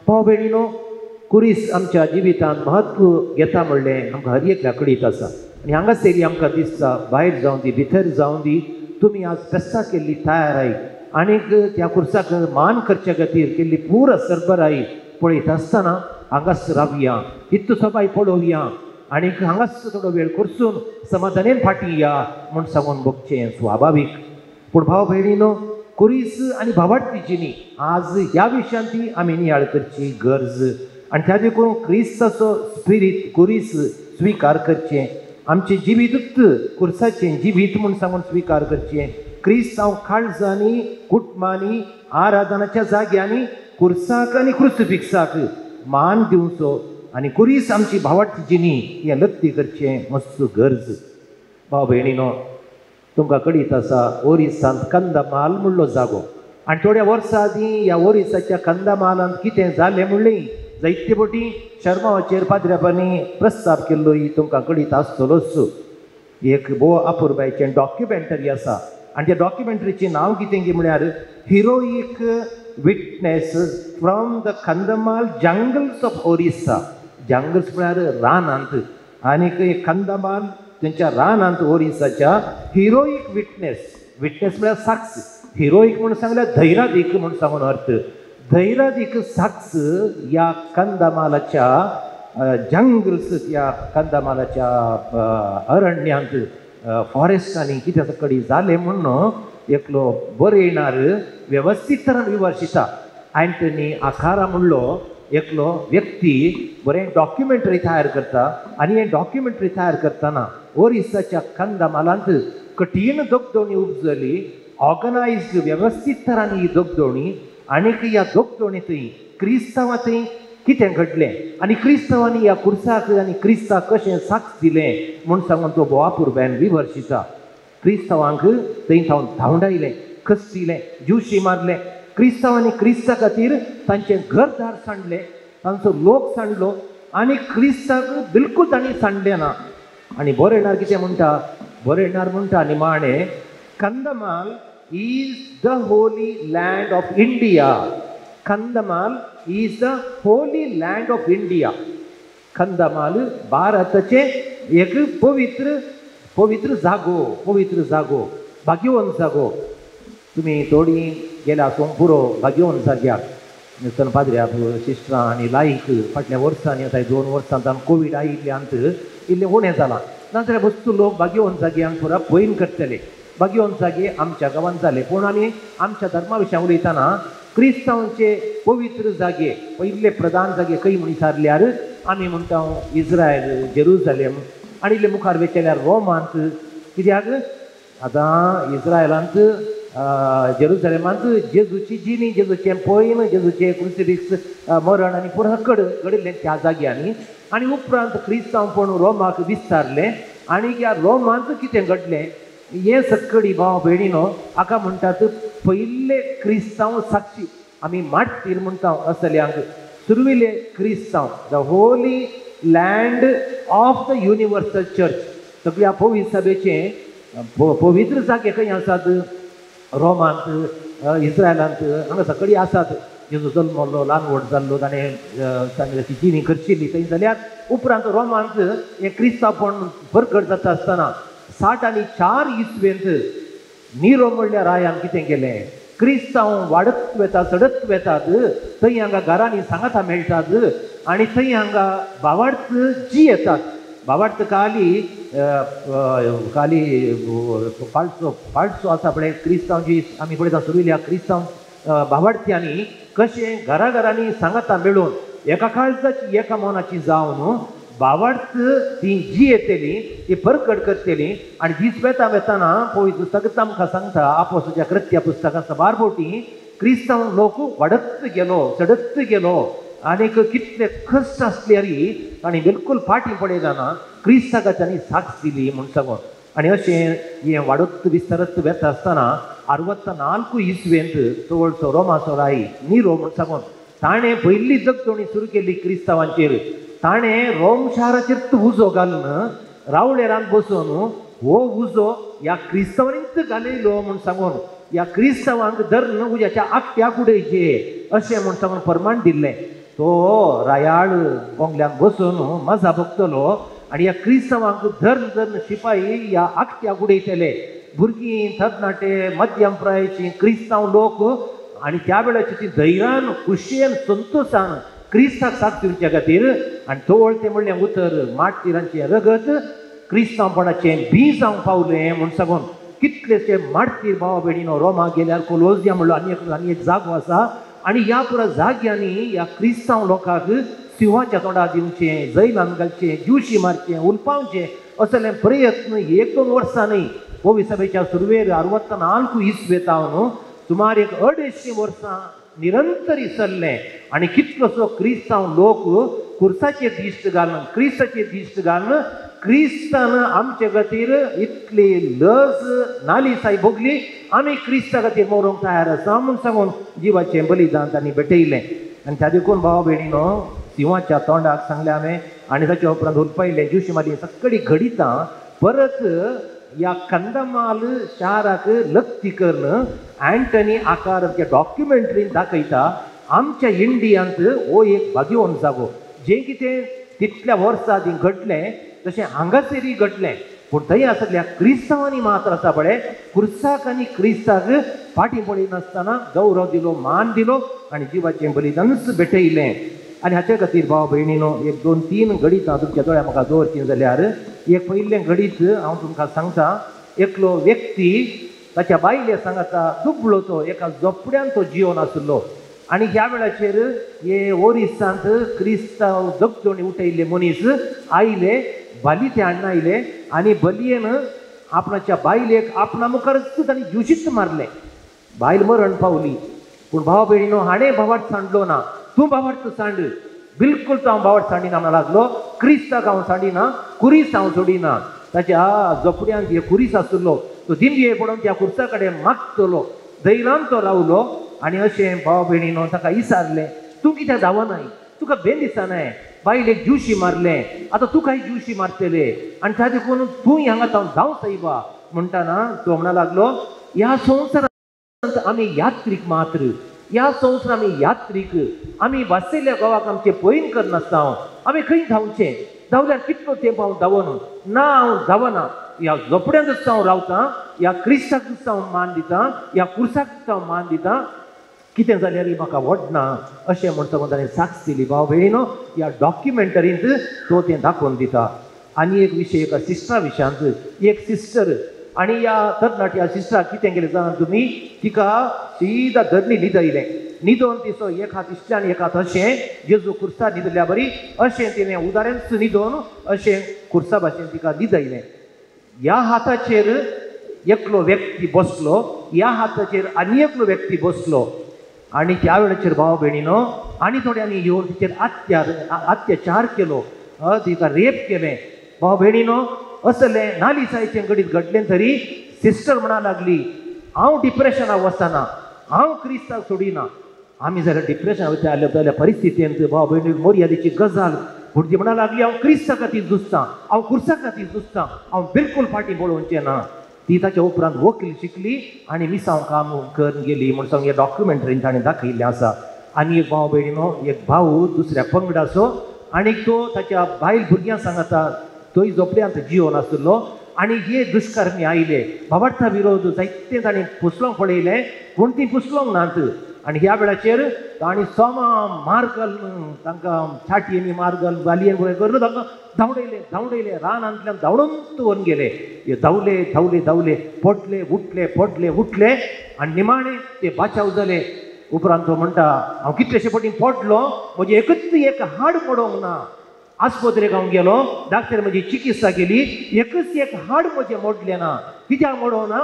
भाव भयणीनो, खुरीस आमच्या जिवितांत म्हत्व घेता म्हणलें आमकां हर एकल्या कळीत आसा. आनी हांगासर आमकां दिसता, भायर जावं दी भितर जावं दी, तुमी आज फेस्तां केल्ली तयाराय आनीक त्या खुर्साक मान करच्या खातीर केल्ली पुरा सरबराय पळयता आसतना हांगाच रावया, इतलो सबाय पळोवया आनीक हांगाच थोडो वेळ करसून समाधानेन फाटीं या म्हूण सांगून बगचें स्वाभावीक. पूण भाव भयणीनो, खुरीस आनी भावार्थी जिणी आज ह्या विशयांत ती आमी नियाळ करची गरज. आनी त्या देखून क्रिस्ताचो स्पिरीत खुरीस स्विकार करचें, आमचें जिवीतूच खुर्साचें जिवीत म्हूण सांगून स्विकार करचें. क्रिस्तांव काळजांनी, कुटुंबांनी, आराधनाच्या जाग्यांनी खुर्साक आनी क्रुसिफिक्साक मान दिवचो आनी खुरीस आमची भावार्थी जिणी हें लत्ती करचें मस्त गरज. भाव भयणीनो, तुमकां कळीत आसा ओरिसांत कंदमाल म्हणलो जागो. आनी थोड्या वर्सां आदीं ह्या ओरिसाच्या कंदमालांत कितें जालें म्हणलें जायते पटी शर्मावाचेर पाद्र्यापांनी प्रस्ताव केल्लो तुमकां कळीत आसतलोच. एक भोव अपुरबायचें डॉक्युमेंटरी आसा आनी त्या डॉक्युमेंटरीचें नांव कितें की म्हळ्यार heroic witness from the Kandhamal jungles of Orissa. Jungles म्हळ्यार रानांत. आनीक कंदमाल तेंच्या रानांत ओरिसाच्या हिरोईक विटनेस, विटनेस म्हळ्यार साक्ष, हिरोईक म्हूण सांगल्यार धैर्यादीक म्हूण सांगून अर्थ, धैर्यादीक साक्ष ह्या कंदमालाच्या जंगल्स, ह्या कंदमालाच्या अरण्यांत फॉरेस्टांनी कितें कडी जालें म्हणून एकलो बरयणार वेवस्थीत तरान विमर्शिता. अँटनी आकारा म्हणलो एकलो व्यक्ती बरें डॉक्युमेंटरी तयार करता आनी हें डॉक्युमेंटरी तयार करतना ओरिसाच्या कंदमालांत कठीण दगदोणी उपजली, ऑर्गनायज्ड वेवस्थीत तरांनी ही दगदोणी, आनीक ह्या दगदोणी थंय क्रिस्तांवां थंय कितें घडलें आनी क्रिस्तांवांनी ह्या खुर्साक आनी क्रिस्ताक कशें साक्ष दिलें म्हूण सांगून तो बोवापुरब्यान विमर्शिता. क्रिस्तांवांक थंय थावन धांवडायलें, खस्तिलें, ज्युशी मारलें. क्रिस्तांवांनी क्रिस्ता खातीर तांचें घरदार सांडलें, तांचो लोक सांडलो आनी क्रिस्ताक बिलकूल तांणी सांडलें ना. आनी बरयणार कितें म्हणटा, बरयणार म्हणटा निमाणें, Kandhamal is the holy land of India. Kandhamal is the holy land of India. Kandhamal भारताचें एक पवित्र पवित्र जागो, पवित्र जागो, भाग्यवंत जागो. तुमी थोडीं गेल्या आसूंक पुरो भाग्यवंत जाग्यार नुस्तें पाद्र्याक सिस्टरां आनी लायक फाटल्या वर्सांनी आतां 2 वर्सां जावन कोवीड आयिल्ल्यांत इल्लें उणें जालां, नाजाल्यार वस्तू लोक भाग्यवंत जाग्यांक पुरा पयन करतले. भाग्यवंत जागे आमच्या गांवांत जाले, पूण आमी आमच्या धर्मा विशयान उलयतना क्रिस्तांवचे पवित्र जागे, पयले प्रधान जागे खंय म्हूण विचारल्यार आमी म्हणटा इस्रायल, जेरुजलेम, आनी इल्ले मुखार वेचेल्यार रोमांत. कित्याक आतां इस्रायलांत जेरुजलेमांत जेजूची जिणी, जेजूचें पयन, जेजूचें क्रुसिफिक्स मरण आनी पुरा कड घडिल्लें त्या जाग्यांनी. आनी उपरांत क्रिस्तांवपण रोमाक विस्तारलें आनी ह्या रोमांत कितें घडलें हें सक्कडी भाव भयणीनो हाका म्हणटात पयले क्रिस्तांव साक्षी. आमी मार्टीर म्हणटा असल्यांक, सुरविले क्रिस्तांव, the holy land of the universal church. सगळ्या पवित्र सभेचें पवित्र जागे खंय आसात, रोमांत, इस्रायलांत, हांगा सगळीं आसात. जेजू जल्मल्लो, ल्हान व्हड जाल्लो, ताणें तांची जिणी खर्चिल्ली थंय. जाल्यार उपरांत रोमांत हें क्रिस्तांवपण बरगड जाता आसतना 64 इसवेंत निरो म्हणल्यार रायान कितें केलें, क्रिस्तांव वाडत वेतात, चडत वेतात, थंय हांगा घरांनी सांगातां मेळटात आनी थंय हांगा भावार्थ जी येतात. भावार्थ खाली खाली पाळचो पाळचो आसा पळय क्रिस्तांव जी आमी पळयता सुरविल्या क्रिस्तांव भावार्थ्यांनी कशें घरा घरांनी सांगातां मेळून एका काळजाची एका मनाची जावन भावार्थ ती जी येतली ती परकट करतली. आनी दीस वेता वेताना पवित्र सगळं आमकां सांगता आपोसच्या कृत्या पुस्तकां साबार बोटी क्रिस्तांव लोक वाडत गेलो, चडत गेलो आनीक कितले कश्ट आसल्यार तांणी बिलकूल फाटीं पडयना, क्रिस्ताक तांणी साक्ष दिली म्हूण सांगून. आनी अशें हें वाडत विस्तारत वेता आसतना 64 इसवेंत तवळचो रोमाचो राय निरो म्हूण सांगून ताणें पयली जगदोणी सुरू केली क्रिस्तांवांचेर. ताणें रोम शाराचेर उजो घालून रावळेरांत बसून हो उजो ह्या क्रिस्तांवांनीच घालयलो म्हूण सांगून ह्या क्रिस्तांवांक धरून उज्याच्या आकट्याक उडयचे अशें म्हूण सांगून परमाण दिल्लें. तो रायाळ बोंगल्यान बसून मजा भोगतलो आनी ह्या क्रिस्तांवांक धरून धरून शिपाई ह्या आकट्याक उडयतले. भुरगीं, तरणाटे, मध्यम प्रायेची क्रिस्तांव लोक आनी त्या वेळाची ती धैर्यान, खुशयेन, संतोशान क्रिस्ताक साथ दिवच्या खातीर. आनी तवळ तें म्हणलें उतर मार्टिरांचें रगत क्रिस्तांवपणाचें बी जावंक पावलें म्हूण सांगून कितलेशे मार्टीर भावा भयणीनो रोमा गेल्यार कोलोजिया म्हणलो आनी एक जागो आसा आनी ह्या पुरा जाग्यांनी ह्या क्रिस्तांव लोकांक सिंहाच्या तोंडार दिवचें, जैलान घालचें, ज्युशी मारचें, उलपावचें असले प्रयत्न 1-2 वर्सां न्हय, पवित्र सभेच्या सुरवेर 64 इसवेतावन सुमार 1-250 वर्सां निरंतर चल्लें. आनी कितलोसो क्रिस्तांव लोक खुर्साचेर दिश्ट घालून, क्रिस्ताचेर दिश्ट घालून क्रिस्तान आमचे खातीर इतली लज नालिसाय भोगली, आमी क्रिस्ता खातीर मरोंक तयार आसा म्हूण सांगून जिवाचें बलिदान तांणी भेटयलें. आनी त्या देखून भावा भयणीनो सिंहाच्या तोंडाक सांगलें हांवें आनी ताच्या उपरांत हुलपायलें, ज्युशी मारली, सगळीं घडितां परत ह्या कंदमाल शाराक लक्ती करून अँटनी आकार डॉक्युमेंटरीन दाखयता. आमच्या इंडियांत हो एक भाग्यवंत जागो, जें कितें तितल्या वर्सां आदीं घडलें तशें हांगासरी घडलें. पूण थंय आसल्या क्रिस्तांवांनी मात्र आसा पळय खुर्साक आनी क्रिस्ताक फाटीं पळयनासतना गौरव दिलो, मान दिलो आनी जिवाचें बलिदानच भेटयलें. आनी हाचे खातीर भाव भयणीनो एक दोन तीन घडितां तुमच्या दोळ्या म्हाका दवरचीं जाल्यार एक पयलें घडीत हांव तुमकां सांगता. एकलो व्यक्ती ताच्या बायले सांगाता दुबळो तो एका झोपड्यान तो जिवन आशिल्लो आनी ह्या वेळाचेर हे ओरिसांत क्रिस्तांव दगदोणी उठयल्ले मनीस आयले, बली ते हाडून आयले आनी बलयेन आपणाच्या बायलेक आपणा मुखारच तांणी ज्युशीत मारलें. बायल मरण पावली. पूण भावा भयणीनो हाणें भावार्थ सांडलो ना, तूं भावार्थ सांड, बिलकुल तो हांव भावार्थ सांडिना म्हणा लागलो. क्रिस्ताक हांव सांडिना, कुरीस हांव सोडिना. ताच्या झोपड्यांत हे कुरीस आशिल्लो तो दिंबये पडून त्या खुर्सा कडेन मागतलो, धैर्यान तो रावलो. आनी अशें भावा भयणीनो ताका विचारलें, तूं कित्याक धांवनाय, तुका बेन दिसनाय, बायलेक ज्युशी मारलें, आतां तुकाय ज्युशी मारतले आनी त्या देखून तूं हांगा जावन धांव सायबा म्हणटाना तो म्हणा लागलो, ह्या संवसारांत आमी यात्रीक मात्र, ह्या संवसारांत आमी यात्रीक, आमी वासिल्ल्या गांवाक आमचें पयन करनासता, आमी खंय धांवचें, धांवल्यार कितलो तेंप हांव धांवन ना, हांव धांवना, ह्या झोपड्यांतच हांव रावतां, ह्या क्रिस्ताकच हांव मान दितां, ह्या खुर्साकच हांव मान दितां, कितें जाल्यार म्हाका व्हडना अशें म्हणटा ताणें साक्ष दिली. भाव भयणीनो ह्या डॉक्युमेंटरींत तो तें दाखोवन दिता. आनी एक विशय एका सिस्टरा विशयांत, एक सिस्टर आनी ह्या तरणाट्या सिस्टराक कितें केलें जाणा तुमी, तिका सीधा धरणी न्हिदयलें, न्हिदोवन तिचो एक हात इश्टान एक हात अशें जेजू खुर्सा न्हिदल्या बरी अशें तिणें उदारेंच न्हिदोवन अशें खुर्सा भाशेन तिका न्हिदयलें. ह्या हाताचेर एकलो व्यक्ती बसलो, ह्या हाताचेर आनी एकलो व्यक्ती बसलो आनी त्या वेळाचेर भाव भयणीनो आनी थोड्यांनी येवन तिचेर अत्याचार केलो, तिका रेप केलें. भाव भयणीनो असलें नालिसायचें घडीत घडलें तरी सिस्टर म्हणा लागली, हांव डिप्रेशनाक वचना, हांव क्रिस्ताक सोडिना. आमी जाल्यार डिप्रेशनाक वयता जाल्यार परिस्थितींत भाव भयणी मर्यादेची गजाल. पूण ती म्हणा लागली, हांव क्रिस्ता खातीर झुजतां, हांव खुर्सा खातीर झुजतां, हांव बिलकूल फाटीं पळोवचें ना. ती ताच्या उपरांत वकील शिकली आनी मिसांव काम करून गेली म्हूण सांग ह्या डॉक्युमेंटरीन ताणें दाखयिल्लें आसा. आनी एक भाव भयणीनो एक भाव दुसऱ्या पंगडाचो आनी तो ताच्या बायल भुरग्यां सांगाता तोय झोपड्यांत जिवन आशिल्लो आनी हे दुश्कर्मी आयले, भावार्था विरोध जायते ताणें पुसलोंक पळयलें पूण ती पुसलोंक नात. आनी ह्या वेळाचेर तांणी सोमा मार घालून तांकां छाटयेनी मार घालून बालयेन करून तांकां धांवडयले, धांवडयले रानांतल्यान धांवडून दवरून गेले. हे धांवले धांवले धांवले, पडले उठले, पडले उठले आनी निमाणे ते बाचाव जाले. उपरांत तो म्हणटा, हांव कितलेशे पटी पडलो, म्हजें एकच एक हाड पडोंक ना. आस्पत्रेक हांव गेलो, डाक्टर म्हजी चिकित्सा केली, एकच एक हाड म्हजें मोडलें ना. कित्याक मोडोंक ना?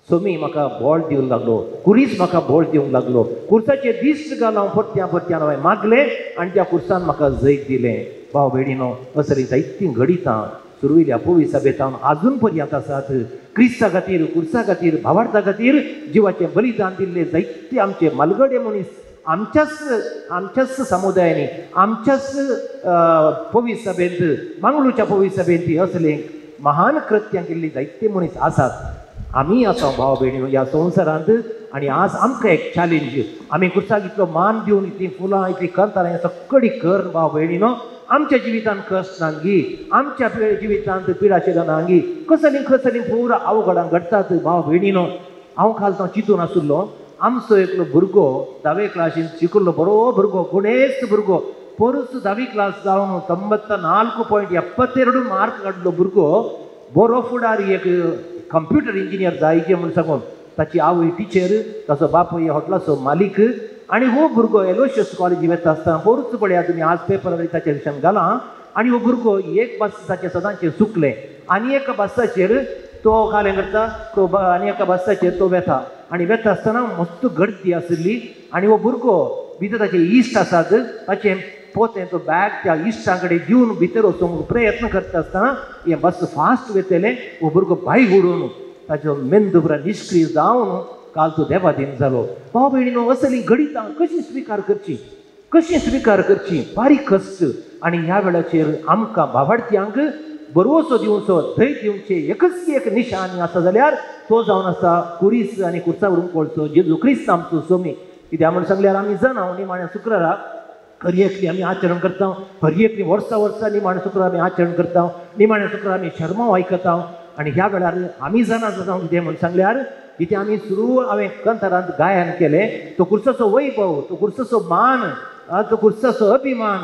सोमी म्हाका बोळ दिवंक लागलो, कुरीस म्हाका बोळ दिवंक लागलो, कुर्साचे दीस घाल हांव परत्या परत्यान हांवें मागलें आनी त्या कुर्सान म्हाका जैत दिलें. भाव भयणीनो असलीं जायतीं घडितां सुरवेल्या पवी सभेतान आजून पर्यंत आसात. क्रिस्ता खातीर, कुर्सा खातीर, भावार्था खातीर जिवाचें बलिदान दिल्ले जायते आमचे मालगडे मनीस आमच्याच समुदायांनी, आमच्याच पवी सभेंत, मंगळूरच्या पवी सभेंत असले महान कृत्यां केल्ली जायते मनीस आसात. आमी आसा भाव भयणी ह्या संवसारांत आनी आज आमकां एक चॅलेंज, आमी खुर्साक इतलो मान दिवन इतलीं फुलां इतलीं करतालीं सगळी कर भाव भयणीनो आमच्या जिवितांत कश्ट नांगी, आमच्या जिवितांत पिडाशें नांगी, कसलीं कसलीं पुरा अवघडां घडटात भाव भयणीनो. हांव काल तो चिंतून आशिल्लो, आमचो एकलो भुरगो धावे क्लासीन शिकल्लो बरो भुरगो, गुणेस्त भुरगो, पोरूस धावी क्लास जावन 94.72 मार्क काडलो भुरगो, बरो फुडार एक कंप्युटर इंजिनियर जायचे म्हूण सांगून. ताची आवय टिचर, ताचो बापूय हॉटलाचो मालीक आनी हो भुरगो एलोशियस कॉलेजी वता आसतना पोरूच पळया तुमी आज पेपरार ताच्या विशयान घालां. आनी हो भुरगो एक बस ताचें सदांचें चुकलें आनी एका बसाचेर तो कालें करता, तो आनी एका बसाचेर तो वेता आनी वेता आसतना मस्त गर्दी आशिल्ली आनी हो भुरगो भितर ताचे इश्ट आसात ताचें पोतें तो बॅग त्या इश्टां कडेन दिवन भितर वचूंक प्रयत्न करता आसतना हें बस फास्ट वयतलें, हो भुरगो भायर उडोवन ताचो मेंदू पुरा निश्क्रीय जावन काल तो देवाधीन जालो. भाव भयणीनो असलीं घडितां कशीं स्विकार करचीं, कशीं स्विकार करचीं, बारीक कश्ट. आनी ह्या वेळाचेर आमकां भावार्थ्यांक बरोसो दिवचो, धैर्य दिवचें एकच एक निशाणी आसा जाल्यार तो जावन आसा कुरीस आनी कुर्सा व्हरून पळचो जेजू क्रिस्त आमचो सोमी. कित्याक म्हूण सांगल्यार आमी जाणा निमाण्या शुक्राराक हर एकली आमी आचरण करता, हर एकली वर्सा वर्सा निमाणें शुक्रार आमी आचरण करता, निमाणें शुक्रार आमी शर्माव आयकता. आनी ह्या वेळार आमी जाणा जाता कितें म्हूण सांगल्यार कितें आमी सुरू हांवें कंतारांत गायन केलें तो खुर्साचो वैभव, तो खुर्साचो मान, तो खुर्साचो अभिमान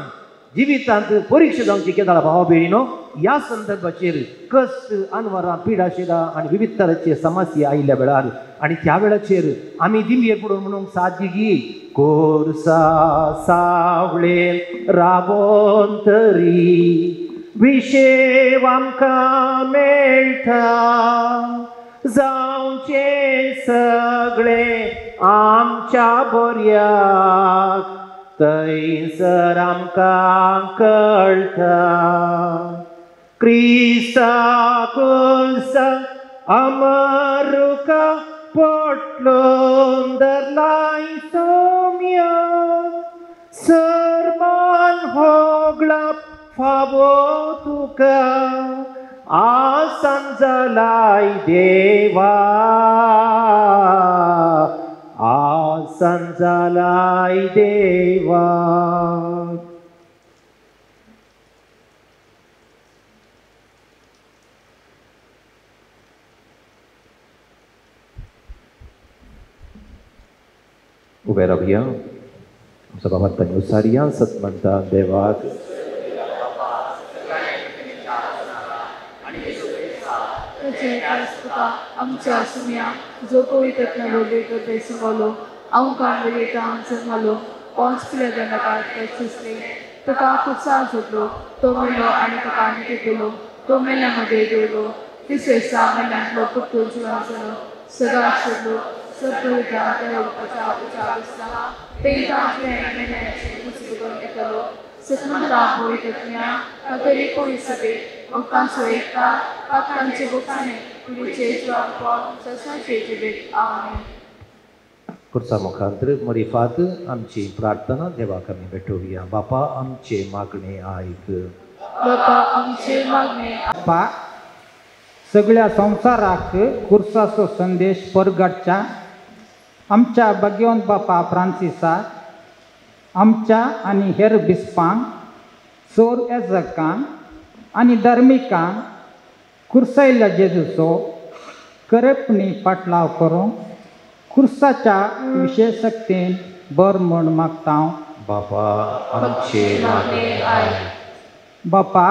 जिवितांत परिक्षा जावची केदाळा भावा भयणीनो. ह्या संदर्भाचेर कश्ट, अनवरां, पिडाशिडां आनी विविध तरांचे समस्या आयिल्ल्या वेळार आनी त्या वेळाचेर आमी दिंबये पडून म्हणूंक साध्य की कोर्सा सावळेन रावोन तरी विशेव आमकां मेळटा, जावचें सगळें आमच्या बऱ्याक थंयसर आमकां कळटा. क्रिस्ता कुर्सा अमरुका पोटलोन धरलाय सोम्या, सरमान होगळा फावो तुका आसन जालाय देवा, आसन जालाय देवा. उबे रावया, आमचो बाबा तनुसारिया सतमंता देवाक आमच्या सुम्या जो पवित्र लोले बेसंगलो हांव कांबेता घालो पोंच पिलेदार दिसले तुका कुर्सा जोडलो तो मेलो आनी तुका आनी केलो तो मेल्या मदें गेलो तिसरे दिसा मेल्यांतलो पुट्टून जिवन जालो सदां सोडलो सगळ्या उचा दिसता तेंकां मुसबून येतलो सतमंता पवित्रज्ञा कातोलीक सभेक भक्तांचो एकता पातकांचे भोगसाणे कुडीचे जिवापण ससाचे जिबेक. आमेन. खुर्सा मुखांतर मरिफात आमची प्रार्थना देवाक आमी भेटोवया. बापा आमचे मागणे आयक, बापा आमचे मागणे. बापा सगळ्या संवसाराक खुर्साचो संदेश परगटच्या आमच्या भाग्यवंत बापा फ्रांसिसाक, आमच्या आनी हेर बिस्पांक, चोर एजकांक आनी धार्मिकांक खुर्सायल्ल्या जेजूचो खरेपणी फाटलाव करूंक खुर्साच्या विशेश शक्तीन बर म्हूण मागता हांव. बापा आमचे मागणे आयक. बापा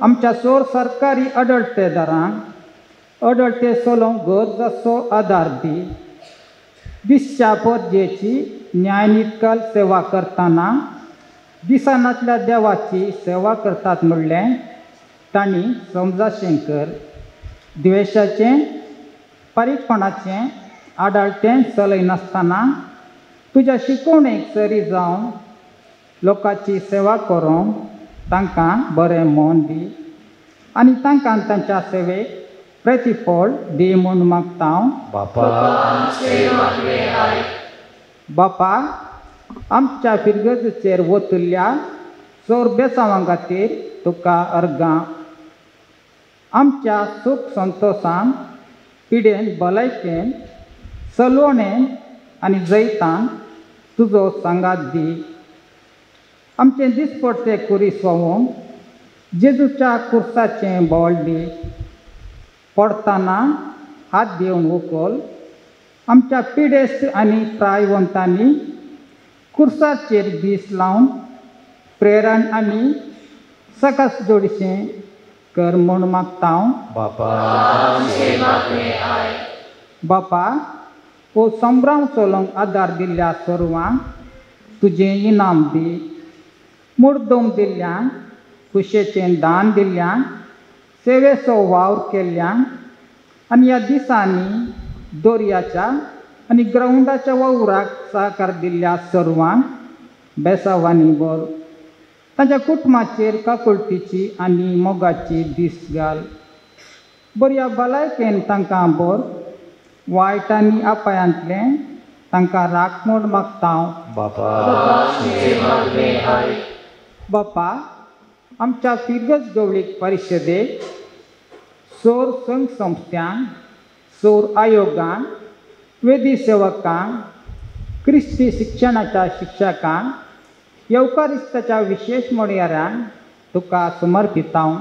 आमच्या चोर सरकारी आडळतेदारांक आडळते चलोवंक गरज आसो आदार दी. दिसच्या परजेची न्यायनितकाल सेवा करतना दिसनातल्या देवाची सेवा करतात म्हणलें तांणी समजाशें कर. द्वेशाचें फारीकपणाचें आडाळतें चलयनासतना तुज्या शिकवणेक सरी जावन लोकांची सेवा करूंक तांकां बरें मन दी आनी तांकां तांच्या सेवेक प्रतिफळ दी म्हूण मागता हांव. बापा बापा आमच्या फिरगजेचेर वतल्या चोर बेसांवां खातीर तुका अर्गां. आमच्या सूख संतोशान पिडेन भलायकेन सलोणेन आनी जैतान तुजो सांगात दी. आमचें दिसपडटे कुरीस व्हांवूंक जेजूच्या कुर्साचें बळ दी. पडतना हात दिवन उखल. आमच्या पिडेस्त आनी प्रायवंतांनी कुर्साचेर दीस लावन प्रेरण आनी सकास जोडशें कर म्हूण मागता हांव. बापा बापा हो संभ्रम चलोवंक आदार दिल्ल्या सर्वांक तुजें इनाम दी. मुर्दम दिल्ल्यांक, खुशेचें दान दिल्ल्यांक, सेवेचो वावर केल्ल्यांक आनी ह्या दिसांनी दोरयाच्या आनी ग्रावंडाच्या वावराक सहकार दिल्ल्या सर्वांक बेसावांनी बर. तांच्या कुटुंबाचेर काकुळटीची आनी मोगाची दीस घाल. बऱ्या भलायकेन तांकां बर. वायट आनी अपायांतलें तांकां राख म्हूण मागता हांव. बापा बापा आमच्या फिरगज गवळीक परिशदेक, सोर संघ संस्थ्यांक, सोर आयोगांक, वेदी सेवकांक, क्रिस्ती शिक्षणाच्या शिक्षकांक, येवकारिस्ताच्या विशेश मोडयारान तुका समर्पितांव.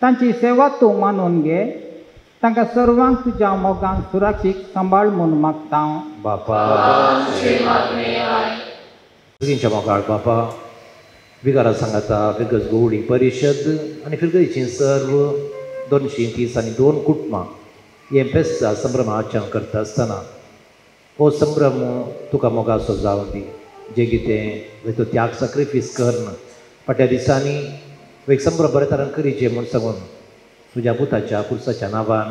तांची सेवा तूं मानून घे. तांकां सर्वांक तुज्या मोगान सुरक्षीत सांबाळ म्हूण मागता. बापा भुरग्यांच्या मोगाळ बापा, विगारा सांगाता फिरगज गोवडी परिशद आनी फिरगजीचीं सर्व 230 आनी 2 कुटुंबां हें फेस्ता संभ्रम आचरण करता आसतना हो संभ्रम तुका मोगाचो जावं दी. जें कितें तो त्याग सॅक्रिफीस करून फाटल्या दिसांनी एक संभ्रम बऱ्या तरान करीचे म्हूण सांगून तुज्या पुताच्या पुरसाच्या नांवान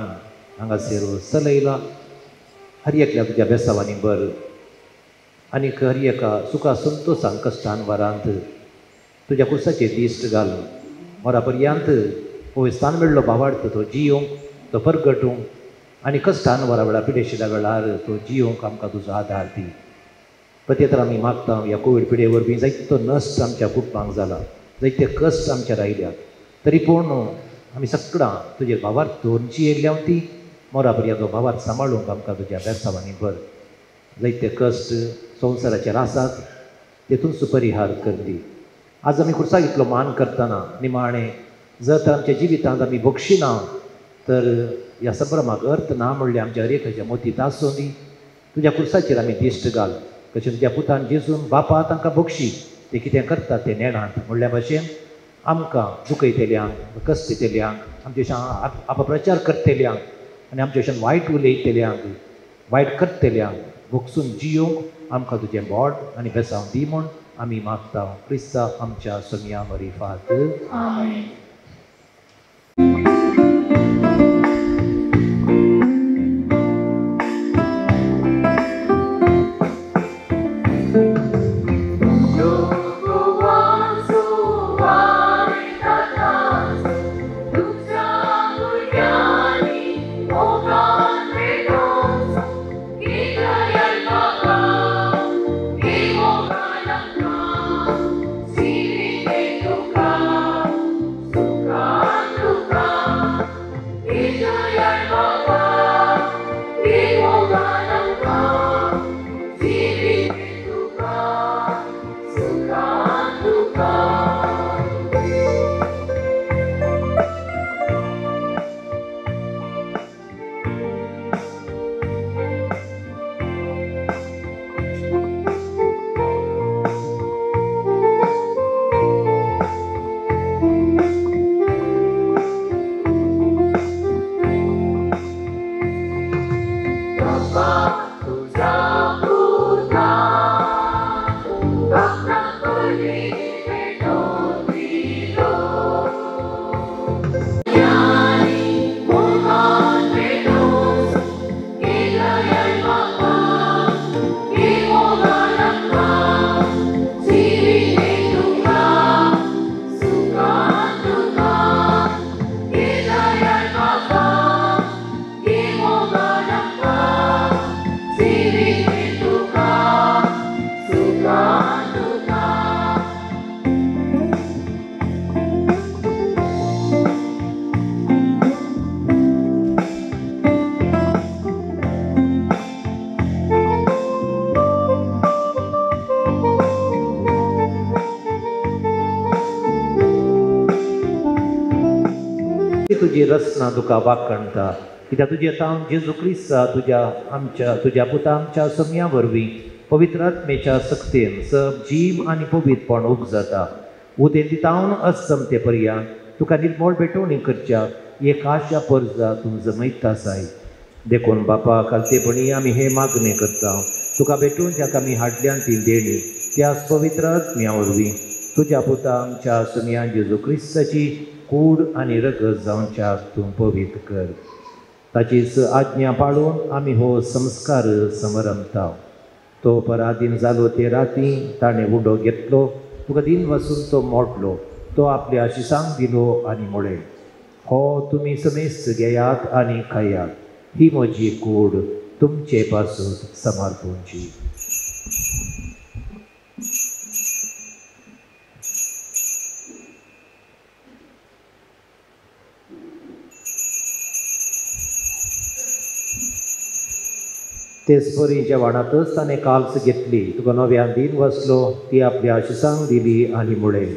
हांगासर चलयला. हर एकल्या तुज्या बेसावांनी बर आनीक हर एका सुखा संतोशान कश्टान वरांत तुज्या कुर्साचेर दिश्ट घाल. मरा पर्यंत हो स्थान मेळ्ळो भावार्थ तो जियोंक, तो परगटूंक आनी कश्टान वरा वेळार पिडेशिल्या वेळार तो जियोंक आमकां तुजो आदार दी. प्रत्येक आमी मागता ह्या कोवीड पिडे वरवीं जायतो नश्ट आमच्या कुटुंबांक जाला, जायते कश्ट आमच्या रायल्यात, तरी पूण आमी सगळां तुजेर भावार्थ दवरून जियेल्ल्या ती मोरा पर्यंत तो भावार्थ सांबाळूंक आमकां तुज्या बेसावांनी बर. जायते कश्ट संवसाराचेर आसात तेतूंच परिहार कर दी. आज आमी खुर्साक इतलो मान करतना निमाणें जर तर आमच्या जिवितांत आमी बक्षिना तर ह्या संभ्रमाक अर्थ ना म्हणल्यार आमच्या हर एकाच्या मोतींत आसूं दी. तुज्या खुर्साचेर आमी दिश्ट घाल. कशें तुज्या पुतान जेजून बापा तांकां बक्षी, ते कितें करतात ते नेणात म्हणल्या भाशेन आमकां दुखयतल्यांक, कश्ट दितल्यांक, आमचे अपप्रचार करतल्यांक आनी आमचे भशेन वायट उलयतल्यांक, वायट करतल्यांक भोगसून जियोंक आमकां तुजें बोड आनी बेसांव दी म्हूण आमी मागता. क्रिस्ता आमच्या सोमया मरिफात. आमेन. तुजी रचना तुका वाकणता कित्याक तुजें तावन जेजू क्रिस्ता तुज्या आमच्या तुज्या पुता आमच्या सम्या वरवीं पवित्र आत्मेच्या सक्तेन सब जीव आनी पवित्रपण उपजाता. उदेंती तावन अस्तमते पर्यंत तुका निर्मळ भेटवणी करच्या एक आशा परजा तूं जमयता साय. देखून बापा कालतेपणी आमी हे मागणें करता तुका भेटून ज्याका आमी हाडल्यान ती देणी त्याच पवित्र आत्म्या वरवीं तुज्या पुता आमच्या सम्या जेजू क्रिस्ताची कूड आनी रगत जावच्याक तूं पवित्र कर. ताचीच आज्ञा पाळून आमी हो संस्कार समरमता. तो पराधीन जालो ते राती ताणें उडो घेतलो, तुका दिन वसून तो मोडलो, तो आपल्या आशिसांक दिलो आनी म्हळें, हो तुमी समेस्त घेयात आनी खायात, ही म्हजी कूड तुमचे पासून समर्पूंची. तेच परी जेवणांतच ताणें काल्स घेतली, तुका नव्यान दीन वसलो, ती आपल्या आशिसांक दिली आनी म्हळें,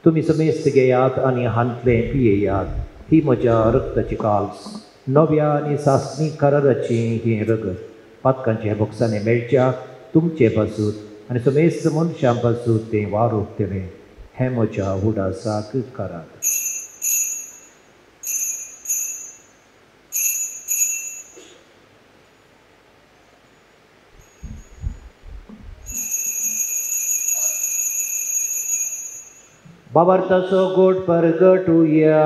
तुमी समेस्त घेयात आनी हांतलें पियेयात, ही म्हज्या रक्ताची काल्स, नव्या आनी सासणी कराराची हें रगत, पातकांच्या बोक्सांनी मेळच्या तुमचे पासून आनी समेस्त मनशां पासून तें वारोवतलें, हें म्हज्या उडासाक करात. बाबार्थाचो गोड परगटुया.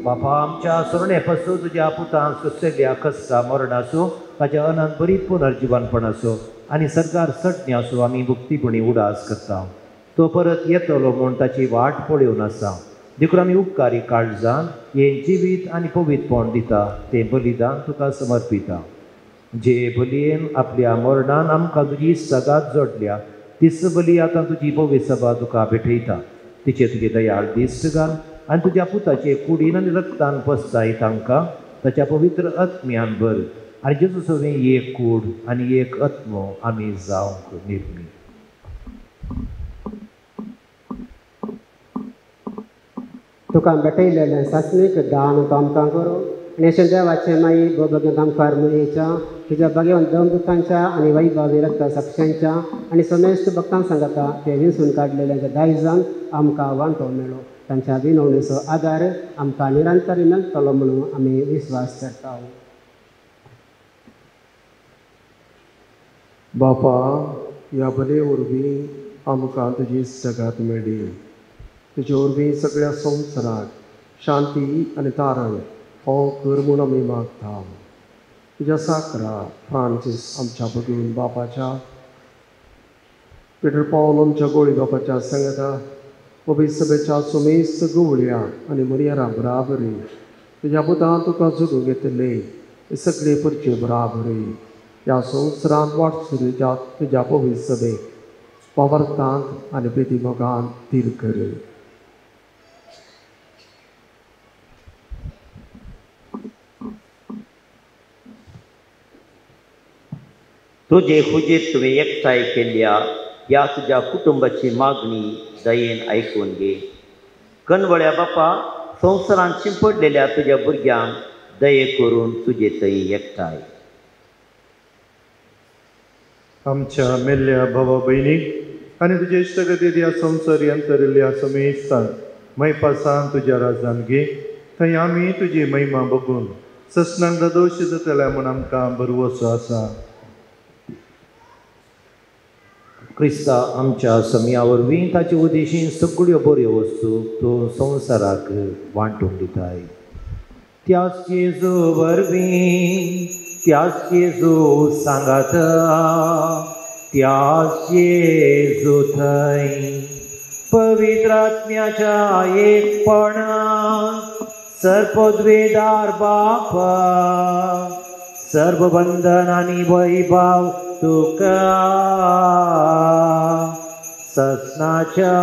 बापा आमच्या सुरणे पासून तुज्या पुतान सोंसलेल्या कश्टा मरणाचो, ताच्या अनंत बरी पुनर्जिवनपणाचो आनी सरकार चटण्याचो आमी मुक्तीपणी उडास करता. तो परत येतलो म्हूण ताची वाट पळोवन आसा. देखून आमी उपकारी काळजान हें जिवीत आनी पवित्रपण दिता तें बलिदान तुका समर्पिता. जे बलयेन आपल्या मरणान आमकां तुजी सगात जोडल्या तीच बली आतां तुजी पवित्र सभा तुका भेटयता. तिचे तुजे दयाळ दिश्ट घाल आनी तुज्या पुताचे कुडीन आनी रक्तान पसताय तांकां ताच्या पवित्र आत्म्यान भर आनी जेजू सवें एक कूड आनी एक आत्मो आमी जावंक निर्मी. तुका भेटयलेलें सासणीक दान तो आमकां करूं आनी अशें देवाचें माई भोगेंत आमकार मुयेच्या तुज्या भाग्यवंत दमदुतांच्या आनी वैभावी रक्ता साक्षांच्या आनी समेस्त भक्तां सांगता ते विंचून काडलेल्या दायजान आमकां वांटो मेळो. तांच्या विनवणेचो आदार आमकां निरंतर मेळटलो म्हणून आमी विस्वास करता. बापा, ह्या बले वरवीं आमकां तुजी जगात मेळ्ळी. तुजे वरवीं सगळ्या संवसाराक शांती आनी तारण हो कर म्हूण आमी मागता. तुज्या साकरा फ्रांसीस आमच्या बगून बापाच्या, पिटर पावल आमच्या गोळी बापाच्या सांगता, सभेच्या सुमेस्त गवळ्या आनी मर्यारा बराबरी तुज्या पुतान तुका जगूंक घेतिल्ले सगळे परचे बराबरी ह्या संवसारांत वाटसुरी तुज्या पवित्र सभेक पवर्तांत आनी प्रितीमोगांत थीर कर. तुजे हुजीर तुवें एकठांय केल्ल्या ह्या तुज्या कुटुंबाची मागणी दयेन आयकून घे. कनवळ्या बापा, संवसारांत शिंपडलेल्या तुज्या भुरग्यांक दये करून तुजे थंय एकठांय. आमच्या मेल्ल्या भावा भयणीक आनी तुजे इश्टगतीर ह्या संवसार अंतरिल्ल्या समेस्तांक मैपासान तुज्या राजान घे. थंय आमी तुजी महिमा बघून ससनांक दोश जातल्या म्हूण आमकां भरवसो आसा. क्रिस्ता आमच्या समया वरवीं ताचे उदेशीन सगळ्यो बऱ्यो वस्तू तूं संवसाराक वांटून दिताय. त्याच जेजू वरवीं, त्याच जेजू सांगाता, त्याच जेजू थंय पवित्र आत्म्याच्या एकपणान सर्वद्वेदार बापा सर्व बंधन आनी वैभव तुका ससनाच्या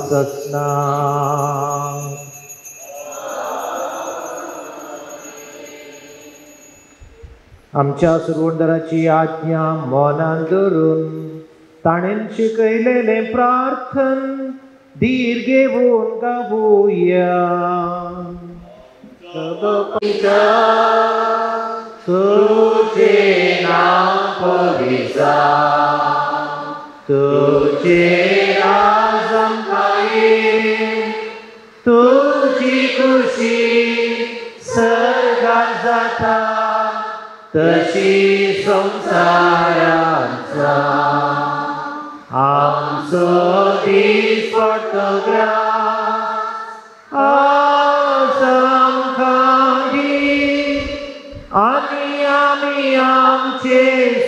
ससना. आमच्या सुरवंदराची आज्ञा मनान धरून ताणें शिकयलेलें प्रार्थन धीर घेवन गावया. तुझे नाम पवित्र, तुझे राज आमकां ये, तुजी खुशी सर्गात जाता तशी संवसारांत. आमचो दिसपडटो ग्रास आज आमकां दी आनी आमी आमचे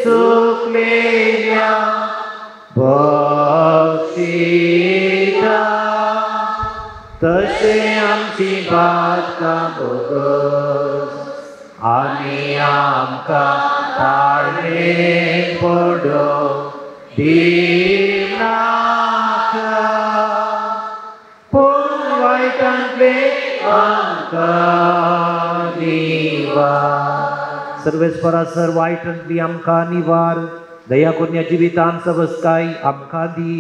सुकलेल्या बक्षिता तशें आमची पातकां भोगस आनी आमकां ताळमेळ पडोवंक दिनाका पूण वायटांतलें आमकां निवार. सर्वेस्परा सर वायटांतली आमकां निवार, दया करून ह्या जिवितान सवस्काय आमकां दी.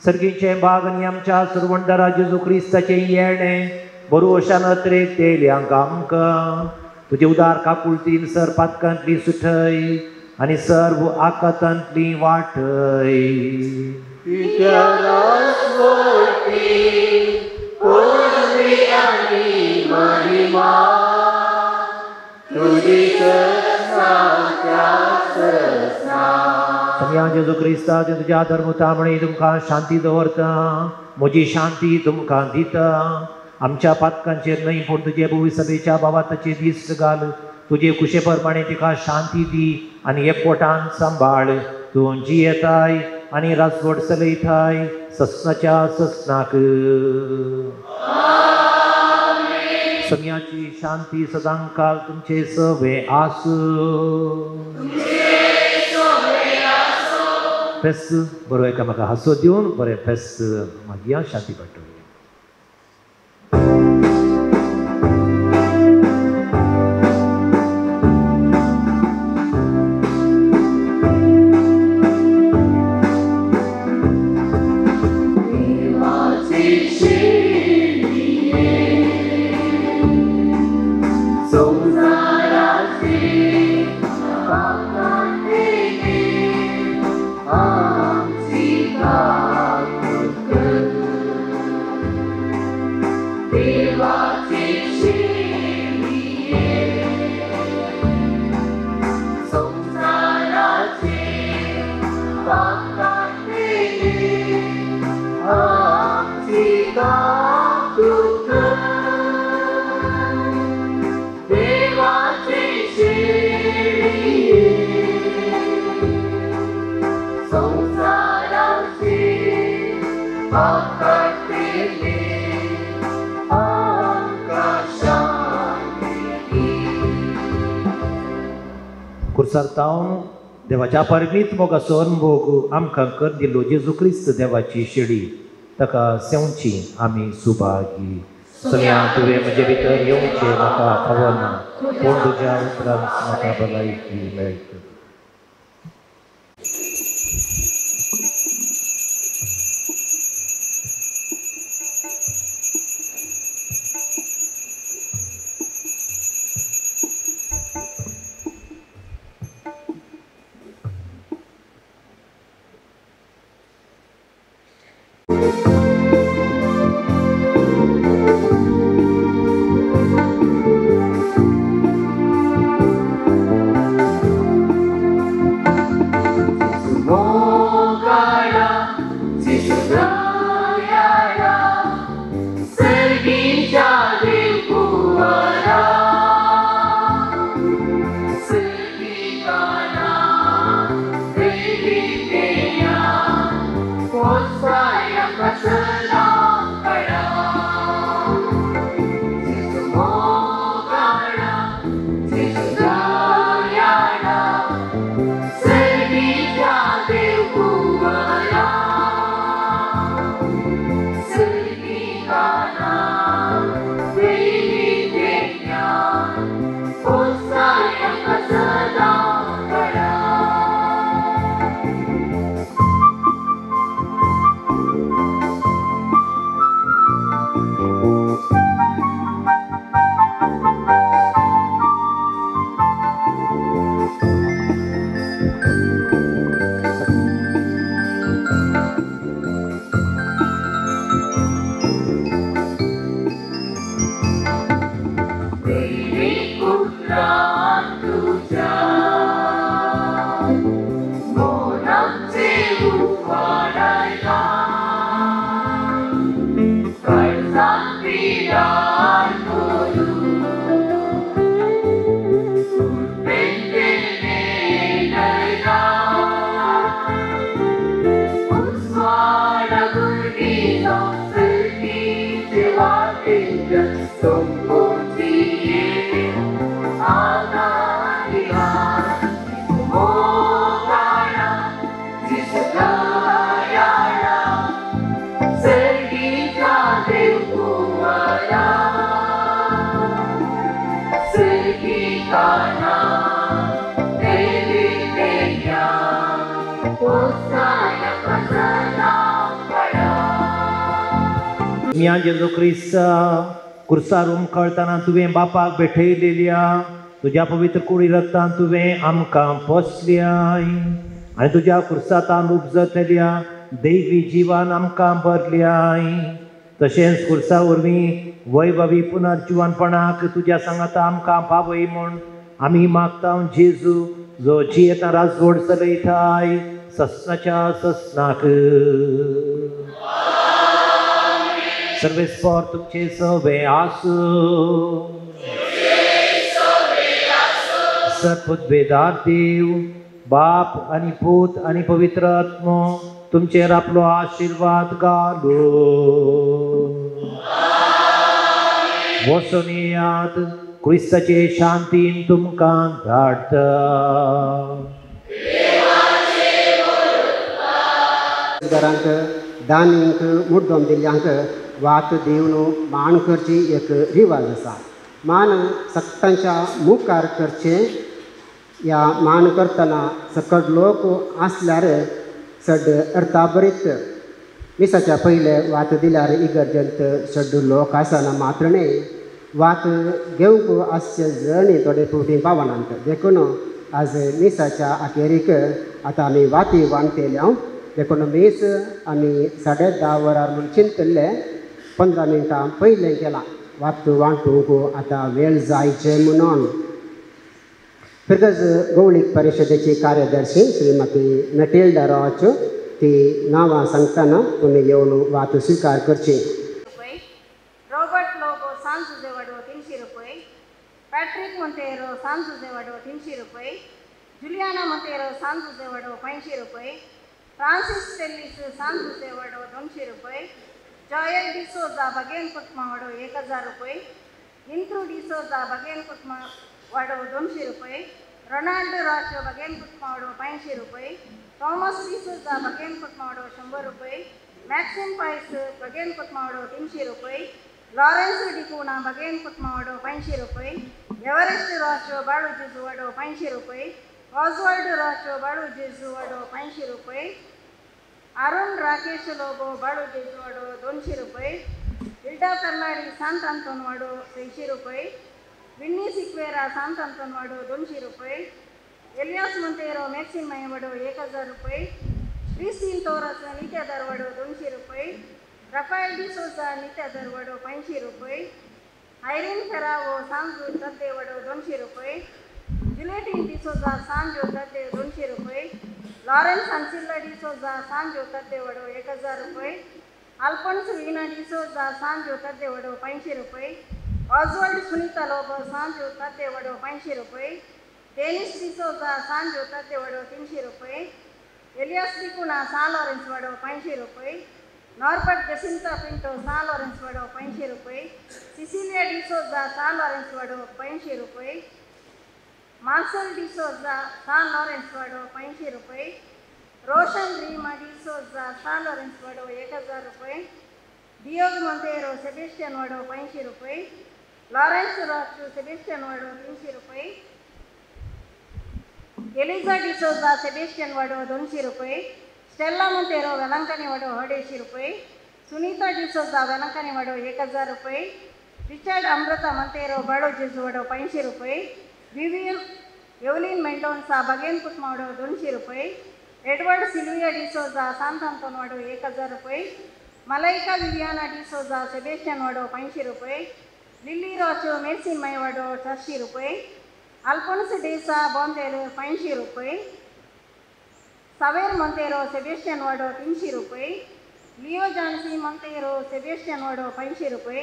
सर्गीचें भाग आनी आमच्या सुरवंडरा जेजू क्रिस्ताचें येणें बरोशान अत्रेक तेल्यांक आमकां तुजे उदार काकुळतीन सर पातकांतली सुठय आनी सर्व आकातांतली वाटय. सम्या जेजू क्रिस्ता तुज्या धर्मतामणे तुमकां शांती दवरता, म्हजी शांती तुमकां दिता. आमच्या पातकांचेर न्हय पूण तुजे भुंयसभेच्या बाबाताचेर दिश्ट घाल. तुजे कुशे प्रमाणे तिका शांती दी आनी एकवटान सांबाळ. तूं जियेताय आनी राजवट चलयताय ससनाच्या ससनाक. सम्याची शांती सदांकाल तुमचे सवे आसूं. फेस्त बरो एकामेका हांसो दिवन बरें फेस्त मागीर शांती वांटुया. कुर्सार देवाच्या परमीत मोगाचो अनभोग आमकां कर दिलो जेजू क्रिस्त देवाची शेडी ताका सेवची आमी सुभागी. सगळ्या तुवें म्हजे भितर येवचें म्हाका फावना, पूण तुज्या उतरान म्हाका भलायकी मेळटली. होसाना सदां. मिया जेजू क्रिस्त कुर्सार उमखळतना तुवें बापाक भेटयलेल्या तुज्या पवित्र कुडी रक्तान तुवें आमकां पोसल्याय आनी तुज्या कुर्सातान उपजतल्या दैवी जिवान आमकां भरल्याय. तशेंच कुर्सा वरवीं वैभवी पुनर्जिवनपणाक तुज्या सांगाता आमकां पावय म्हूण आमी मागता जेजू जो जियेता राजवड चलयताय ससनाच्या ससनाक. सर्वेस्पर तुमचे सवे आसूं. सदपुद्वेदार देव बाप आनी पूत आनी पवित्र आत्मो तुमचेर आपलो आशिर्वाद घालूं. वचून येयात, क्रिस्ताचे शांतीन तुमकां धाडटा. घरांक दानींक मुड्डोम दिल्ल्यांक वात दिवन मान करची एक रिवाज आसा. मान सगळ्यांच्या मुखार करचें. ह्या मान करतना सकट लोक आसल्यार चड अर्थाभरीत मिसाच्या पयले वात दिल्यार इगर्जेंत चड लोक आसना मात्र न्हय वात घेवंक आसचे जणी थोडे फावटी पावनात. देखून आज मिसाच्या अखेरीक आतां आमी वाती वांटतले. देखून मीस आमी 10:30 वरार म्हूण चिंतिल्लें, 15 मिनटां पयलें केलां. वात वांटूंक आतां वेळ जायचे म्हणून. फिरगज गौळीक परिशदेची कार्यदर्शी श्रीमती मेटिल्डा रॉच ती नांवां सांगतना तुमी येवन वात स्विकार करची. रॉबर्ट लोबो सान जुजे वाडो 300 रुपये, पॅट्रिक मोंतेरो सान जुजे वाडो 300 रुपये, जुलियाना मोंतेरो सान जुजे वाडो 500 रुपये, फ्रांसिस टेलिस सान जुजे वाडो 200 रुपये, जॉयल डिसोजा बगेन कुटुंबा वाडो 1000 रुपये, इंत्रू डिसोजा बगेन कुटुंबा वाडो 200 रुपये, रोनाल्डो राचो बगेन कुटुंबा वाडो 500 रुपये, थॉमस डिसोजा बगेन कुटुंबा वाडो 100 रुपये, मॅक्सिम पायस बगेन कुटुंबा वाडो 300 रुपये, लॉरेन्स डिकुना बगेन कुटुंबा वाडो 500 रुपये, एवरेस्ट राचो बाळू जेजू वाडो 500 रुपये, ऑसवाल्ड राचो बाळू जेजू वाडो 500 रुपये, अरुण राकेश लोबो बाळू जेजू वाडो 200 रुपये, हिल्डा कर्नाडी सांत आंतोन वाडो 600 रुपये, विन्नी सिक्वेरा सांत आंतोन वाडो 200 रुपये, एलियास मोंतेरो मॅक्सिम माय वाडो 1000 रुपये, क्रिस्टीन तोरस नित्यादर वाडो 200 रुपये, रफायल डिसोजा नित्यादर वाडो 500 रुपये, आयरीन फेरावो सांजू तद्दे वाडो 200 रुपये, जुलेटीन डिसोजा सांजो तद्दे 200 रुपये, लॉरेन्स अनसिल्ला डिसोजा सांजो तद्दे वाडो 1000 रुपये, अल्फोन्स वीना डिसोजा सांजो तद्दे वाडो 500 रुपये, ऑसवाल्ड सुनीता लोबो सांजो तद्दे वाडो 500 रुपये, डेनिस डिसोजा सांजो तद्दे वाडो 300 रुपये, एलियास डिकुना सान लॉरेन्स वाडो 500 रुपये, नॉर्बर्ट जसिंता पिंटो सान लॉरेन्स वाडो 500 रुपये, सिसिलिया डिसोजा सान लॉरेन्स वाडो 500 रुपये, मार्सल डिसोजा सान लॉरेन्स वाडो 500 रुपये, रोशन रीमा डिसोजा सान लॉरेन्स वाडो 1000 रुपये, डियोग मोंतेरो सेबेस्टियन वाडो 500 रुपये, लॉरेन्स रॉच सेबेस्टियन वाडो 300 रुपये, एलिजा डिसोजा सेबेस्टियन वाडो 200 रुपये, स्टेल्ला मोंतेरो वेलंकनी वाडो 250 रुपये, सुनीता डिसोजा वेलंकनी वाडो 1000 रुपये, रिचर्ड अमृता मोंतेरो बाळू जेजू वाडो 500 रुपये, विवियन एवलिन मेंडोन्सा बगेन कुटुंबा वाडो 200 रुपये, एडवर्ड सिल्विया डिसोजा सांत आंतोन वाडो 1000 रुपये, मलाइका विवियाना डिसोजा सेबेस्टियन वाडो 500 रुपये, लिल्ली रॉचो मेर्सिन माय वाडो 400 रुपये, अल्फोन्स डेसा बोंदेर 500 रुपये, सवेर मोंतेरो सेबेस्टियन वाडो 300 रुपये, लिओ जानसी मोंतेरो सेबेस्टियन वाडो 500 रुपये,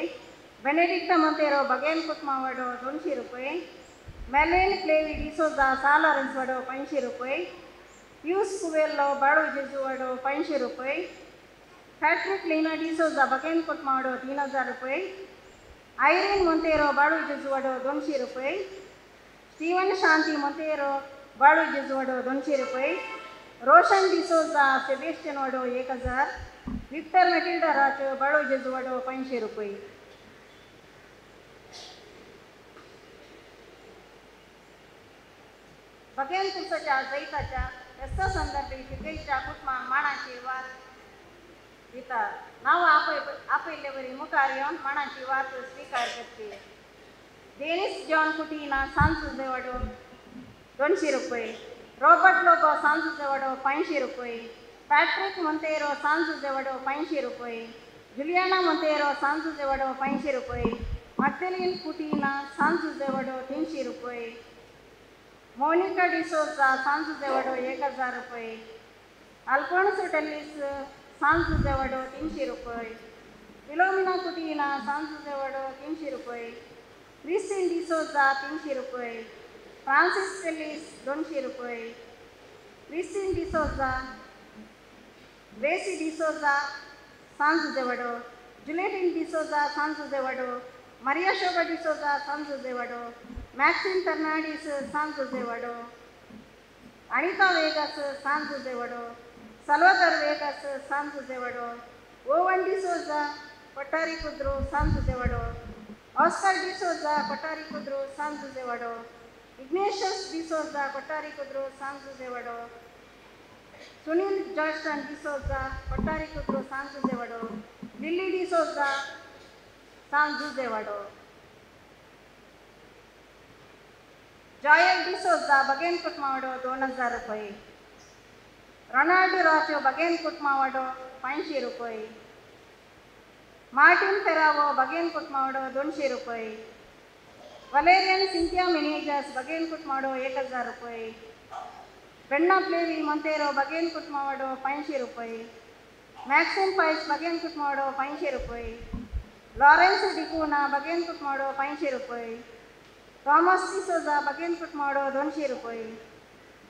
बेनेडिक्टा मोंतेरो बगेन कुटुंबा वाडो 200 रुपये, मेलेन क्लेवी डिसोजा सान लॉरेन्स वाडो 500 रुपये, प्यूस कुवेल्लो बाळू जेजू वाडो 500 रुपये, पॅट्रिक लीना डिसोजा बगेन कुटुंबा वाडो 3000 रुपये, आयरीन मोंतेरो बाळू जेजू वाडो 200 रुपये, स्टीवन शांती मोंतेरो बाळू जेजू वाडो 200 रुपये, रोशन डिसोजा सेबेस्टियन वाडो 1000, विक्टर मेटिल्डा राचो बाळू जेजू वाडो 500 रुपये. बगेन कुर्साच्या जैताच्या फेस्ता संदर्भी फिगयच्या कुटुंबान माणाची वात दिता. नांव आपयल्ले वरी मुखार येवन माणाची वात स्विकार करची. डेनिस जॉन कुटीना सांजुजेवाडो 200 रुपये, रॉबर्ट लोबो सांजुजेवाडो 500 रुपये, पॅट्रिक मोंतेरो सांजुजेवाडो 500 रुपये, जुलियाना मोंतेरो सांजुजेवाडो 500 रुपये, मग्दलीन कुटीना सांजुजेवाडो 300 रुपये, मोनिका डिसोजा सांजुजेवाडो 1000 रुपये, अल्फोन्सो टेल्लीस सांजुजेवाडो 300 रुपये, फिलोमिना कुटीना सांजुजेवाडो 300 रुपये, क्रिस्टीन डिसोजा 300 रुपये, फ्रांसिस टेल्लीस 200 रुपये, क्रिस्टीन डिसोजा, ग्रेसी डिसोजा सांजुजेवाडो, जुलेटिन डिसोजा सांजुजेवाडो, मरिया शोभा डिसोजा सांजुजेवाडो, मॅक्सिन फर्नांडीस सांजुजेवाडो, अनिता वेगास सांजुजेवाडो, सल्वादर वेगास सांजुजेवाडो, ओवन डिसोजा पटारी कुद्रो सांजुजेवाडो, ऑस्कर डिसोजा पटारी कुद्रो सांजुजेवाडो, इग्नेशियस डिसोजा पटारी कुद्रो सांजुजेवाडो, सुनील जॉयस्टन डिसोजा पटारी कुद्रो सांजुजेवाडो, लिली डिसोजा सांजुजेवाडो, जॉयल डिसोजा बगेन कुटुंबावाडो 2000 रुपये, रोनाल्डो राचो बगेन कुटुंबावाडो 500 रुपये, मार्टिन फेरावो बगेन कुटुंबावाडो 200 रुपये, वलेरियन सिंथिया मिनेजस बगेन कुटुंबावाडो 1000 रुपये, बेन्ना प्लेवी मोंतेरो बगेन कुटुंबावाडो 500 रुपये, मॅक्सिम पायस बगेन कुटुंबावाडो 500 रुपये, लॉरेन्स डिकूना बगेन कुटुंबावाडो 500 रुपये, थॉमस डिसोजा बगेन कुटुंबावाडो 200 रुपये,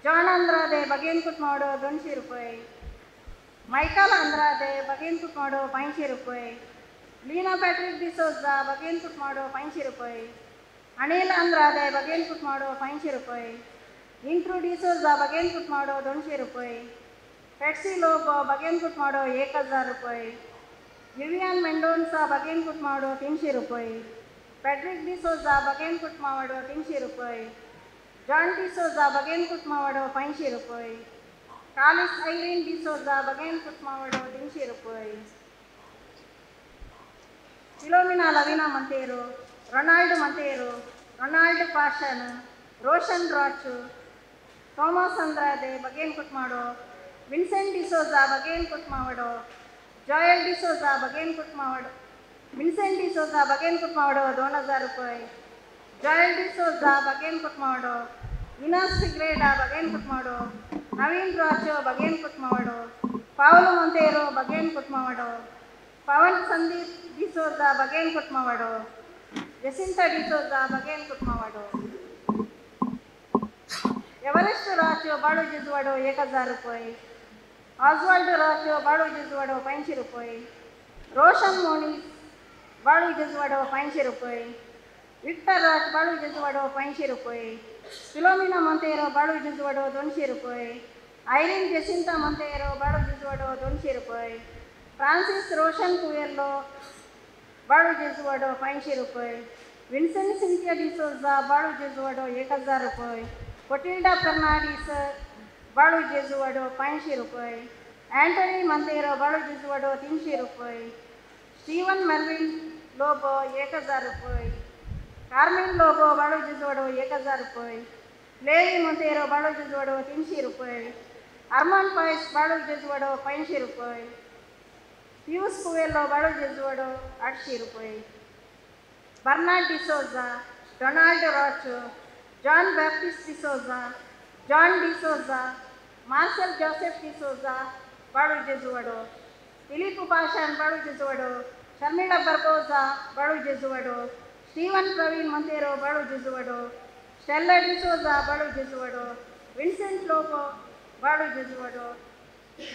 जॉन अंद्रादे बगेन कुटुंबावाडो 200 रुपये, मायकल अंद्रादे बगेन कुटुंबावाडो 500 रुपये, लीना पॅट्रिक डिसोजा बगेन कुटुंबावाडो 500 रुपये, अनिल अंद्रादे बगेन कुटुंबावाडो 500 रुपये, इंट्रू डिसोजा बगेन कुटुंबावाडो 200 रुपये, पेट्सी लोबो बगेन कुटुंबावाडो 1000 रुपये, विवियन मेंडोन्सा बगेन कुटुंबावाडो 300 रुपये, पॅट्रिक डिसोजा बगेन कुटुंबावाडो 300 रुपये, जॉन डिसोजा बगेन कुटुंबावाडो 500 रुपये, कालिस ऐरीन डिसोजा बगेन कुटुंबावाडो 300 रुपये, Philomena Lavina Monteiro, Ronald Monteiro, Ronald Pashan, Roshan Roach, Thomas Andrade बगेन कुटुंबावाडो, विन्सेंट डिसोजा बगेन कुटुंबावाडो, जॉयल डिसोजा बगेन कुटुंबावाडो, विन्सेंट डिसोजा बगेन कुटुंबावाडो 2000 रुपये, जॉयल डिसोजा बगेन कुटुंबावाडो, विनास फिग्रेडा बगेन कुटुंबावाडो, नवीन राचो बगेन कुटुंबावाडो, पावलो मोंतेरो बगेन कुटुंबावाडो, पवन संदीप डिसोजा बगेन कुटुंबावाडो, जसिंता डिसोजा बगेन कुटुंबावाडो, एवरेस्ट राचो बाळू जिजवाडो 1000 रुपये, ऑस्वाल्डो राचो बाळू जिजवाडो 500 रुपये, रोशन मोनीस बाळू जिजवाडो 500 रुपये, विक्टर राज बाळू जिजवाडो 500 रुपये, फिलोमिना मोंतेरो बाळू जिजवाडो 200 रुपये, ऐरीन जसिंता मोंतेरो बाळू जिजवाडो 200 रुपये, फ्रांसिस रोशन कुएल्लो बाळू जिजवाडो 500 रुपये, विन्सेंट सिंथिया डिसोजा बाळू जिजवाडो 1000 रुपये, कोटिल्डा फर्नांडीस बाळू जेजुवाडो 500 रुपये, अँटनी मंतेरो बाळू जेजुवाडो 300 रुपये, स्टीवन मेल्विन लोबो 1000 रुपये, कार्मेन लोबो बाळू जेजुवाडो 1000 रुपये, लेवी मोंतेरो बाळू जेजुवाडो 300 रुपये, अरमान पायस बाळू जेजुवाडो 500 रुपये, पियूस कुवेलो बाळू जेजुवाडो 800 रुपये, Bernard D'Souza, Donald Roach, John Baptist D'Souza, John D'Souza, Marcel Joseph D'Souza बाळू जेजुवाडो, फिलिप पाशान बाळू जेजुवाडो, शर्मिला बर्बोजा बाळू जेजुवाडो, स्टीवन प्रवीण मोंतेरो बाळू जेजुवाडो, स्टेल्ला डिसोजा बाळू जेजुवाडो, विन्सेंट लोबो बाळू जेजुवाडो,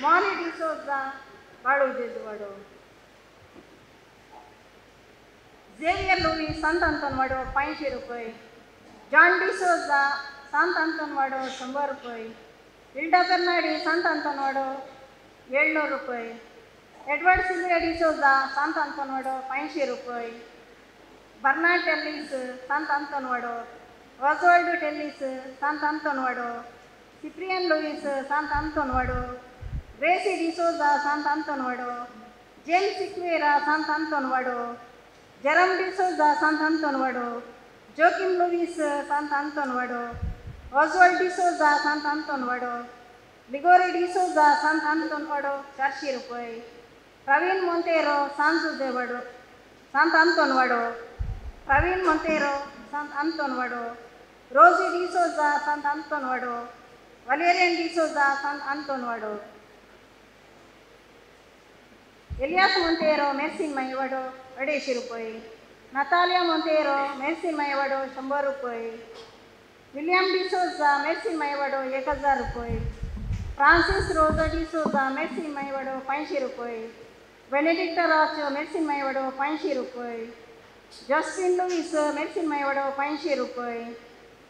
मॉनी डिसोजा बाळू जेजुवाडो, झेवियर लुई संत अंतोनवाडो 500 रुपये, जॉन डिसोजा संत अंतोनवाडो 100 रुपये, हिल्डा फर्नांडीस संत अंतोनवाडो 700 रुपये, एडवर्ड सिल्विया डिसोजा संत अंतोनवाडो 500 रुपये, बर्नार्ड टेल्लीस संत अंतोनवाडो, ऑस्वाल्डो टेल्लीस संत अंतोनवाडो, सिप्रियन लुईस सांत आंतोन वाडो, ग्रेसी डिसोजा सांत आंतोन वाडो, जेम्स सिक्वेरा सांत आंतोन वाडो, जेरम डिसोजा सांत आंतोन वाडो, जोकीम लुईस सांत आंतोन वाडो, ऑजवाल्ड डिसोजा सांत आंतोन वाडो, लिगोरी डिसोजा सांत आंतोन वाडो 400 रुपये, प्रवीण मोंतेरो सांत जुझे वाडो सांत आंतोन वाडो, प्रवीण मोंतेरो सांत आंतोन वाडो, रोजी डिसोजा सांत आंतोन वाडो, वलेरियन डिसोजा सांत आंतोन वाडो, एलियास मोंतेरो मेर्सिन माई वाडो 250 रुपये, नतालिया मोंतेरो मेर्सिन माई वाडो 100 रुपये, विलियम डिसोजा मेर्सिन माई वाडो 1000 रुपये, फ्रांसिस रोजा डिसोजा मेर्सिन माई वाडो 500 रुपये, बेनेडिक्टा राच मेर्सिन माई वाडो 500 रुपये, जस्टिन लुईस मेर्सिन माई वाडो 500 रुपये,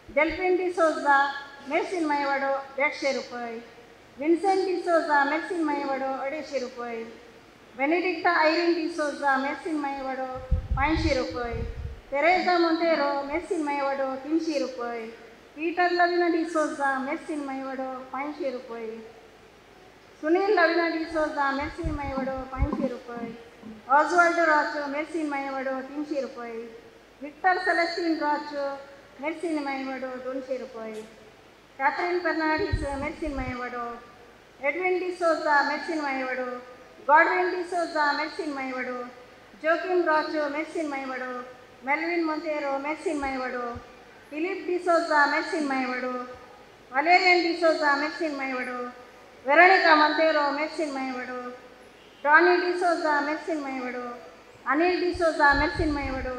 डेल्फिन डिसोजा मेर्सिन माई वाडो 150 रुपये, विन्सेंट डिसोजा मेर्सिन माई वाडो 250 रुपये, बेनेडिक्टा आयरिन डिसोजा मेर्सिन माई वाडो 500 रुपये, तेरेजा मोंतेरो मेर्सिन माई वाडो 300 रुपये, पीटर लविना डिसोजा मेर्सिन माई वाडो 500 रुपये, सुनील लविना डिसोजा मेर्सिन माई वाडो 500 रुपये, ऑजवाल्ड राच मेर्सिन माई वाडो 300 रुपये, विक्टर सेलेस्टीन राच मेर्सिन माई वाडो 200 रुपये, कॅथरीन फर्नांडीस मेर्सिन माई वाडो, एडविन डिसोजा मेर्सिन माई वाडो, गॉडविन डिसोजा मेर्सिन माई वाडो, जोकीम राच मेर्सिन माई वाडो, मेल्विन मोंतेरो मेर्सिन माई वाडो, फिलिप डिसोजा मेर्सिन माई वाडो, वलेरियन डिसोजा मेर्सिन माई वाडो, वेरोनिका मोंतेरो मेर्सिन माई वाडो, टॉनी डिसोजा मेर्सिन माई वाडो, अनिल डिसोजा मेर्सिन माई वाडो,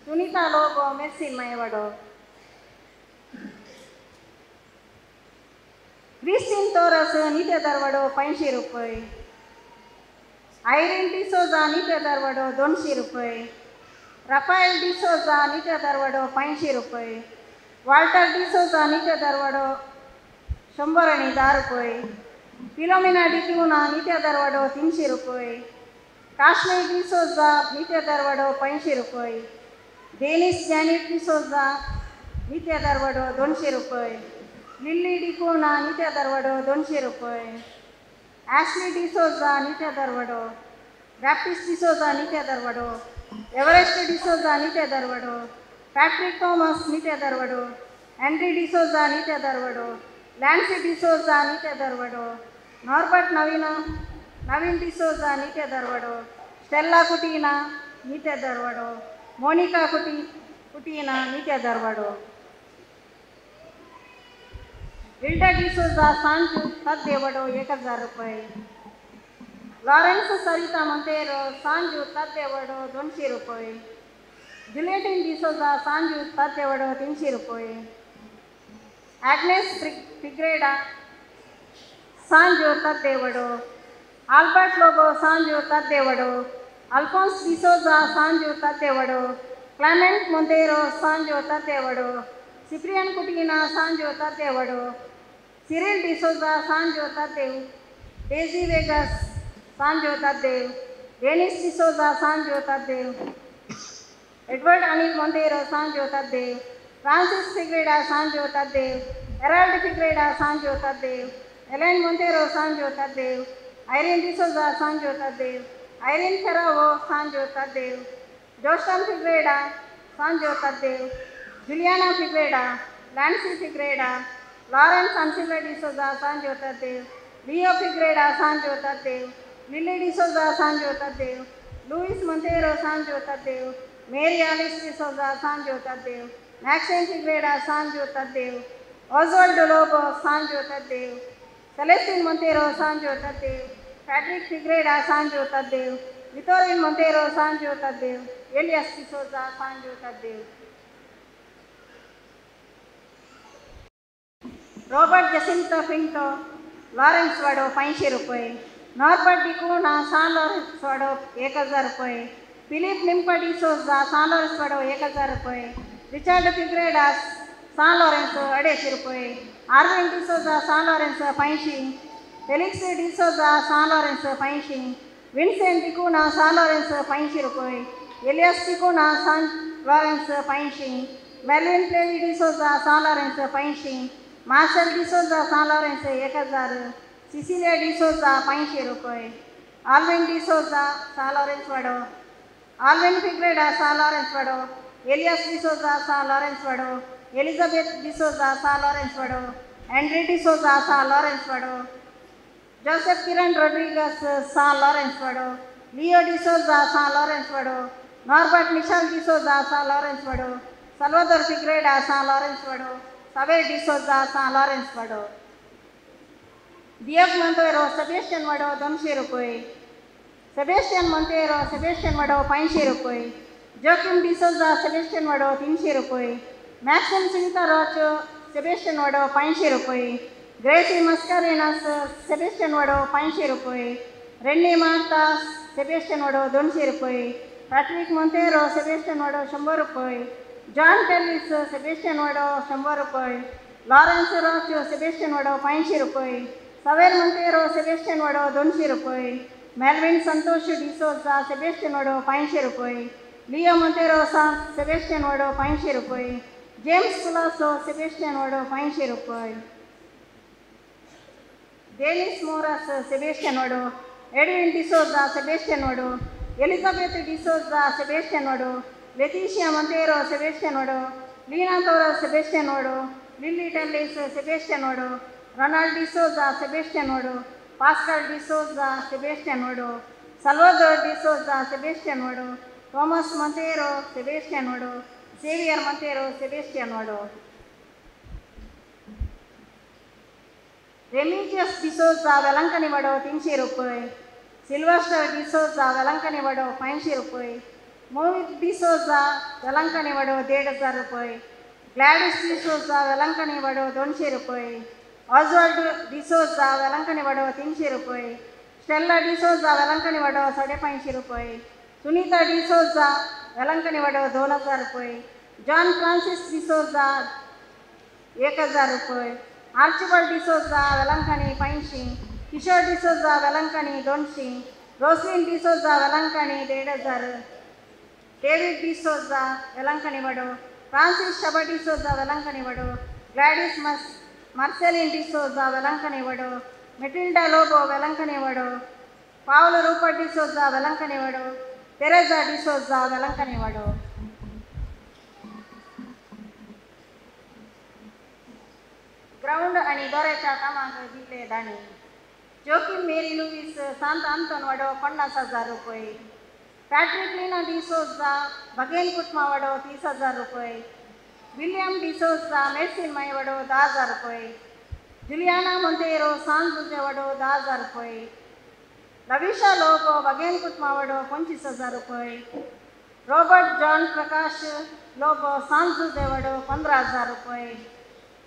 सुनीता लोबो मेर्सिन माई वाडो, क्रिस्टीन तोरस नित्य दरवाडो 500 रुपये, आयरिन डिसोजा नित्य दरवाडो 200 रुपये, रफाएल डिसोजा नित्य दरवाडो 500 रुपये, वाल्टर डिसोजा नित्य दरवाडो 110 रुपये, फिलोमिना डिक्यूना नित्य दरवाडो 300 रुपये, काश्मीर डिसोजा नित्य दरवाडो 500 रुपये, डेनिस जॅनिट डिसोजा नित्य दरवाडो 200 रुपये, लिल्ली डिकोना नित्य दरवाडो 200 रुपये, ॲशली डिसोजा नित्य दरवाडो, बॅप्टिस्ट डिसोजा नित्य दरवाडो, एव्हरेस्ट डिसोजा नित्य दरवाडो, पॅट्रिक थॉमस नित्य दरवाडो, हेनरी डिसोजा नित्य दरवाडो, लॅन्सी डिसोजा नित्य दरवाडो, नॉर्बर्ट नवीन डिसोजा नित्य दरवाडो, स्टेल्ला कुटीना नित्य दरवाडो, मोनिका कुटीना नित्य दरवाडो, विल्डा डिसोजा सांजू तद्देवडो 1000 रुपये, लॉरेन्स सरिता मोंतेरो सांजू तद्देवडो 200 रुपये, जुलियटिन डिसोजा सांजू तद्देवडो 300 रुपये, ॲग्नेस फिग्रेडा सांजू तद्देवडो, आल्बर्ट लोबो सांजू तद्देवडो, अल्फोन्स डिसोजा सांजू तद्देवडो, क्लेमेंट मोंतेरो सांजू तद्देवडो, सिप्रियन कुटीना सांजू तद्देवडो, सिरिल डिसोजा सांजू तद्देव, डेजी वेगस सांजू तद्देव, डेनिस डिसोजा सांजू तद्देव, एडवर्ड अनिल मोंतेरो सांजू तद्देव, फ्रांसिस फिग्रेडा सांजू तद्देव, एराल्ड फिग्रेडा सांजू तद्देव, एलेन मोंतेरो सांजू तद्देव, आयरिन डिसोजा सांजू तद्देव, आयरिन फेरावो सांजू तद्देव, जोस्टन फिग्रेडा सांजू तद्देव, Juliana Figueira, Lancy Figueira, Lawrence Ansilva D'Souza Sanju Taddev, Leo Figueira Sanju Taddev, Lily D'Souza Sanju Taddev, Luis Monteiro Sanju Taddev, Mary Alice D'Souza Sanju Taddev, Maxine Figueira Sanju Taddev, Oswald Lobo Sanju Taddev, Celestine Monteiro Sanju Taddev, Patrick Figueira Sanju Taddev, Vitorin Monteiro Sanju Taddev, Elias D'Souza Sanju Taddev. Robert Jacinto Pinto Lawrence वाडो 500 रुपये, Norbert डिकोना सान Lawrence वाडो 1000 रुपये, Philip निम्पा D'Souza सान Lawrence वाडो 1000 रुपये, Richard फिग्रेडा सान Lawrence 250 रुपये, आर्विन डिसोजा सान लॉरेन्स 500, फेलिक्स डिसोजा सान लॉरेन्स 500, विन्सेंट डिकोना सान लॉरेन्स 500 रुपये, एलियास डिकोना सान लॉरेन्स 500, मेलविन प्लेवी डिसोजा सान लॉरेन्स 500, मार्शल डिसोजा सान लॉरेन्स 1000, सिसिलिया डिसोजा 500 रुपये, आल्विन डिसोजा सान लॉरेन्स वाडो, आल्विन फिग्रेडा सान लॉरेन्स वाडो, एलियास डिसोजा सान लॉरेन्स वाडो, एलिजाबेथ डिसोजा सान लॉरेन्स वाडो, एंड्री डिसोजा सान लॉरेन्स वाडो, जोसेफ किरण रोड्रिगस सान लॉरेन्स वाडो, लियो डिसोजा सान लॉरेन्स वाडो, नॉर्बर्ट मिशेल डिसोजा सान लॉरेन्स वाडो, सल्वादोर फिग्रेडा सान लॉरेन्स वाडो, सवेर डिसोजा सान लॉरेन्स वाडो, दियग मंतेरो सेबेस्टियन वाडो 200 रुपये, सेबेस्टियन मंतेरो सेबेस्टियन वाडो 500 रुपये, जोकिम डिसोजा सेबेस्टियन वाडो 300 रुपये, मैक्सिम सुनीता रोच सेबेस्टियन वाडो 500 रुपये, ग्रेसी मस्कारेनास सेबेस्टियन वाडो 500 रुपये, रेन्नी मार्ता सेबेस्टियन वाडो 200 रुपये, पैट्रिक मोंतेरो सेबेस्टियन वाडो 100 रुपये, जॉन टेलिस सेबेस्टियन वाडो 100 रुपये, लॉरेंस रोच सेबेस्टियन वाडो 500 रुपये, सवेर मोंतेरो सेबेस्टियन वाडो 200 रुपये, मेलविन संतोष डिसोजा सेबेस्टियन वाडो 500 रुपये, लियो मोंतेरो सेबेस्टियन वाडो 500 रुपये, जेम्स कुलासो सेबेस्टियन वाडो 500 रुपये, डेनिस मोरास सेबेस्टियन वाडो, एडविन डिसोजा सेबेस्टियन वाडो, एलिजाबेथ डिसोजा सेबेस्टियन वाडो, लेतीशिया मंतेरो सेबेस्टियन वाडो, लीना तोरो सेबेस्टियन वाडो, लिली टेलिस सेबेस्टियन वाडो, रोनाल्ड डिसोजा सेबेस्टियन वाडो, पास्कल डिसोजा सेबेस्टियन वाडो, सल्वादोर डिसोजा सेबेस्टियन वाडो, थॉमस मंतेरो सेबेस्टियन वाडो, सेवियर मंतेरो सेबेस्टियन वाडो, रेमिजियस डिसोजा वेलंकनी वाडो 300 रुपये, सिल्वेस्टर डिसोजा वेलंकनी वाडो 500 रुपये, मोहित डिसोजा वेलंकनी वाडो 1500 रुपये, ग्लैडिस डिसोजा वेलंकनी वाडो 200 रुपये, ऑसवाल्ड डिसोजा वेलंकनी वाडो 300 रुपये, स्टेल्ला डिसोजा वेलंकनी वाडो 550 रुपये, सुनीता डिसोजा वेलंकनी वाडो 2000 रुपये, जॉन फ्रांसिस डिसोजा 1000 रुपये, आर्चिबल डिसोजा वेलंकनी 500, किशोर डिसोजा वेलंकनी 200, रोसलिन डिसोजा वेलंकनी 1500, डेविड डिसोजा वेलंकनी वाडो, फ्रांसिस शबा डिसोजा वेलंकनी वाडो, ग्लैडिस मार्सेलिन डिसोजा वेलंकनी वाडो, मेटिल्डा लोबो वेलंकनी वाडो, पावलो रूपर्ट डिसोजा वेलंकनी वाडो, तेरेजा डिसोजा वेलंकनी वाडो। ग्राउंड आणि दोऱ्याच्या कामाक दिले दाणे जोकीम मेरी लुईस सांत आंतोन वाडो 50,000 रुपये, पैट्रिक लीना डिसोजा बगेन कुटमा वाडो 30,000 रुपये, विलियम डिसोजा मेर्सिन my वाडो 10,000 रुपये, जुलियाना मोंतेरो सान जुजे वाडो 10,000 रुपये, लविशा लोगो बगेन कुटमा वाडो 25,000 रुपये, रॉबर्ट जॉन प्रकाश लोगो सान जुजे वाडो 15,000 रुपये,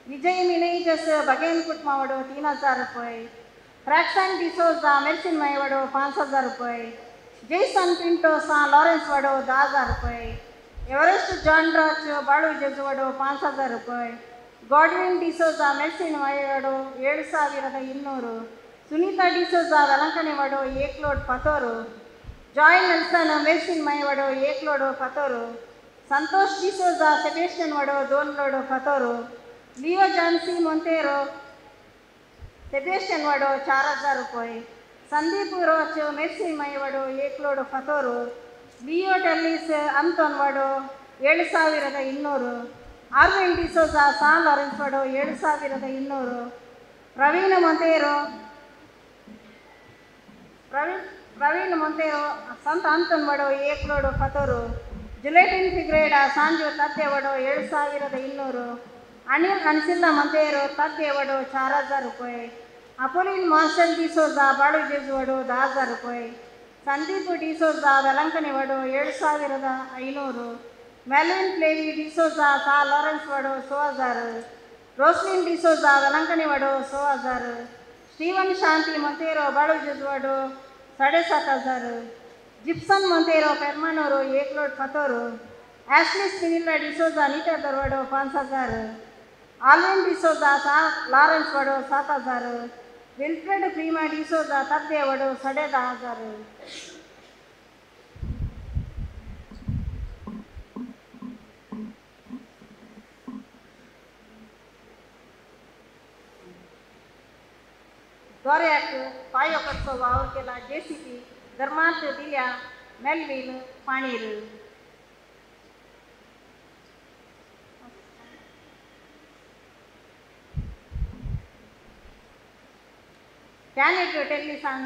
विजय मिनेजस बगेन कुटमा वाडो 3,000 रुपये, फ्रैक्सन डिसोजा मेर्सिन my वाडो 5,000 रुपये, जेसन पिंटो सान लॉरेंस वाडो 10,000 रुपये, एवरेस्ट जॉन राच बाळू जेजु वाडो 5,000 रुपये, गॉडविन डिसोजा मेर्सिन my वाडो 7,200, सुनीता डिसोजा वेलंकनी वाडो 1 लोड पतोरू, जॉय नेल्सन मेर्सिन my वाडो 1 लोड पतोरू, संतोष डिसोजा सेबेस्टियन वाडो 2 लोड पतोरू, लियो जॉन्सी मोंतेरो सेबेस्टियन वाडो 4,000 रुपये, संदीप रोच मेर्सिन my वाडो 1 लोड पतोरू, लियो टेलिस अंतोन वाडो 7,200, आर्विन डिसोजा सान लॉरेंस वाडो 7,200, प्रवीण मोंतेरो संत आंतोन वाडो 1 लोड पतोरू, जुलेटिन फिग्रेडा सांजो तद्दे वाडो 7,200, अनिल अनसिल्ला मंतेरो तद्दे वाडो 4,000 रुपये, अपोलिन मार्शल डिसोजा बाळू जेजु वाडो 10,000 रुपये, संदीप डिसोजा वेलंकनी वाडो 7,500, मेलविन प्लेवी डिसोजा सान लॉरेंस वाडो 1,000, रोसलिन डिसोजा वेलंकनी वाडो 1,000, स्टीवन शांति मोंतेरो बाळू जेजु वाडो 7,500, जिप्सन मोंतेरो पेर्मानोरो 1 लोड पतोरू, एशली स्पिनिल्ला डिसोजा नीता दरवाडो 5,000, आल्विन डिसोजा लॉरेंस वाडो 7,000, विल्फ्रेड प्रीमा डिसोजा तद्दे वाडो 10,500। दोऱ्याक पायो करचो वावर केला जेसीपी धर्मार्थ दिल्या मेलवीन पाणीर. कॅनेट टेल्लिसान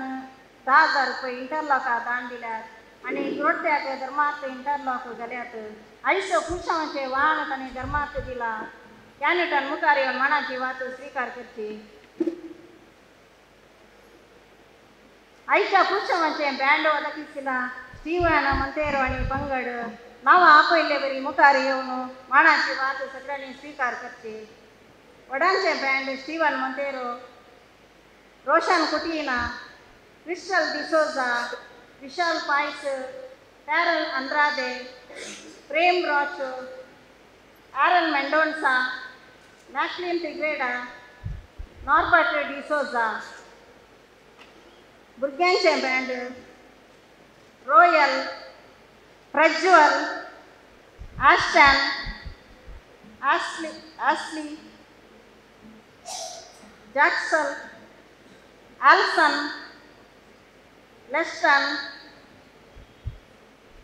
10,000 रुपये इंटरलॉका दान दिल्यात आनी ग्रोट्याक धर्मार्थ इंटरलॉक घाल्यात. आयचो पुरुषांचे वाहन तांणी धर्मार्थ दिला. कॅनेटान मुखार येवन मानाची वात स्विकार करची. आयच्या पुरुषांचे बँड ಒದಗಿಸಿದ स्टीवन मंतेरो आनी पंगड नांवां आपयल्ले वरी मुखार येवन मानाची वात सगळ्यांनी स्विकार करची. वडांचे band Steven Monteiro, Roshan Coutinho, Crystal D'Souza, Vishal Pais, Taral Andrade, Prem Roach, Aaron Mendonca, Maclean Figueira, Norbert D'Souza. भुरग्यांचे band Royal, Prajwal, Ashton, Ashley, Jackson, Alson, Leston,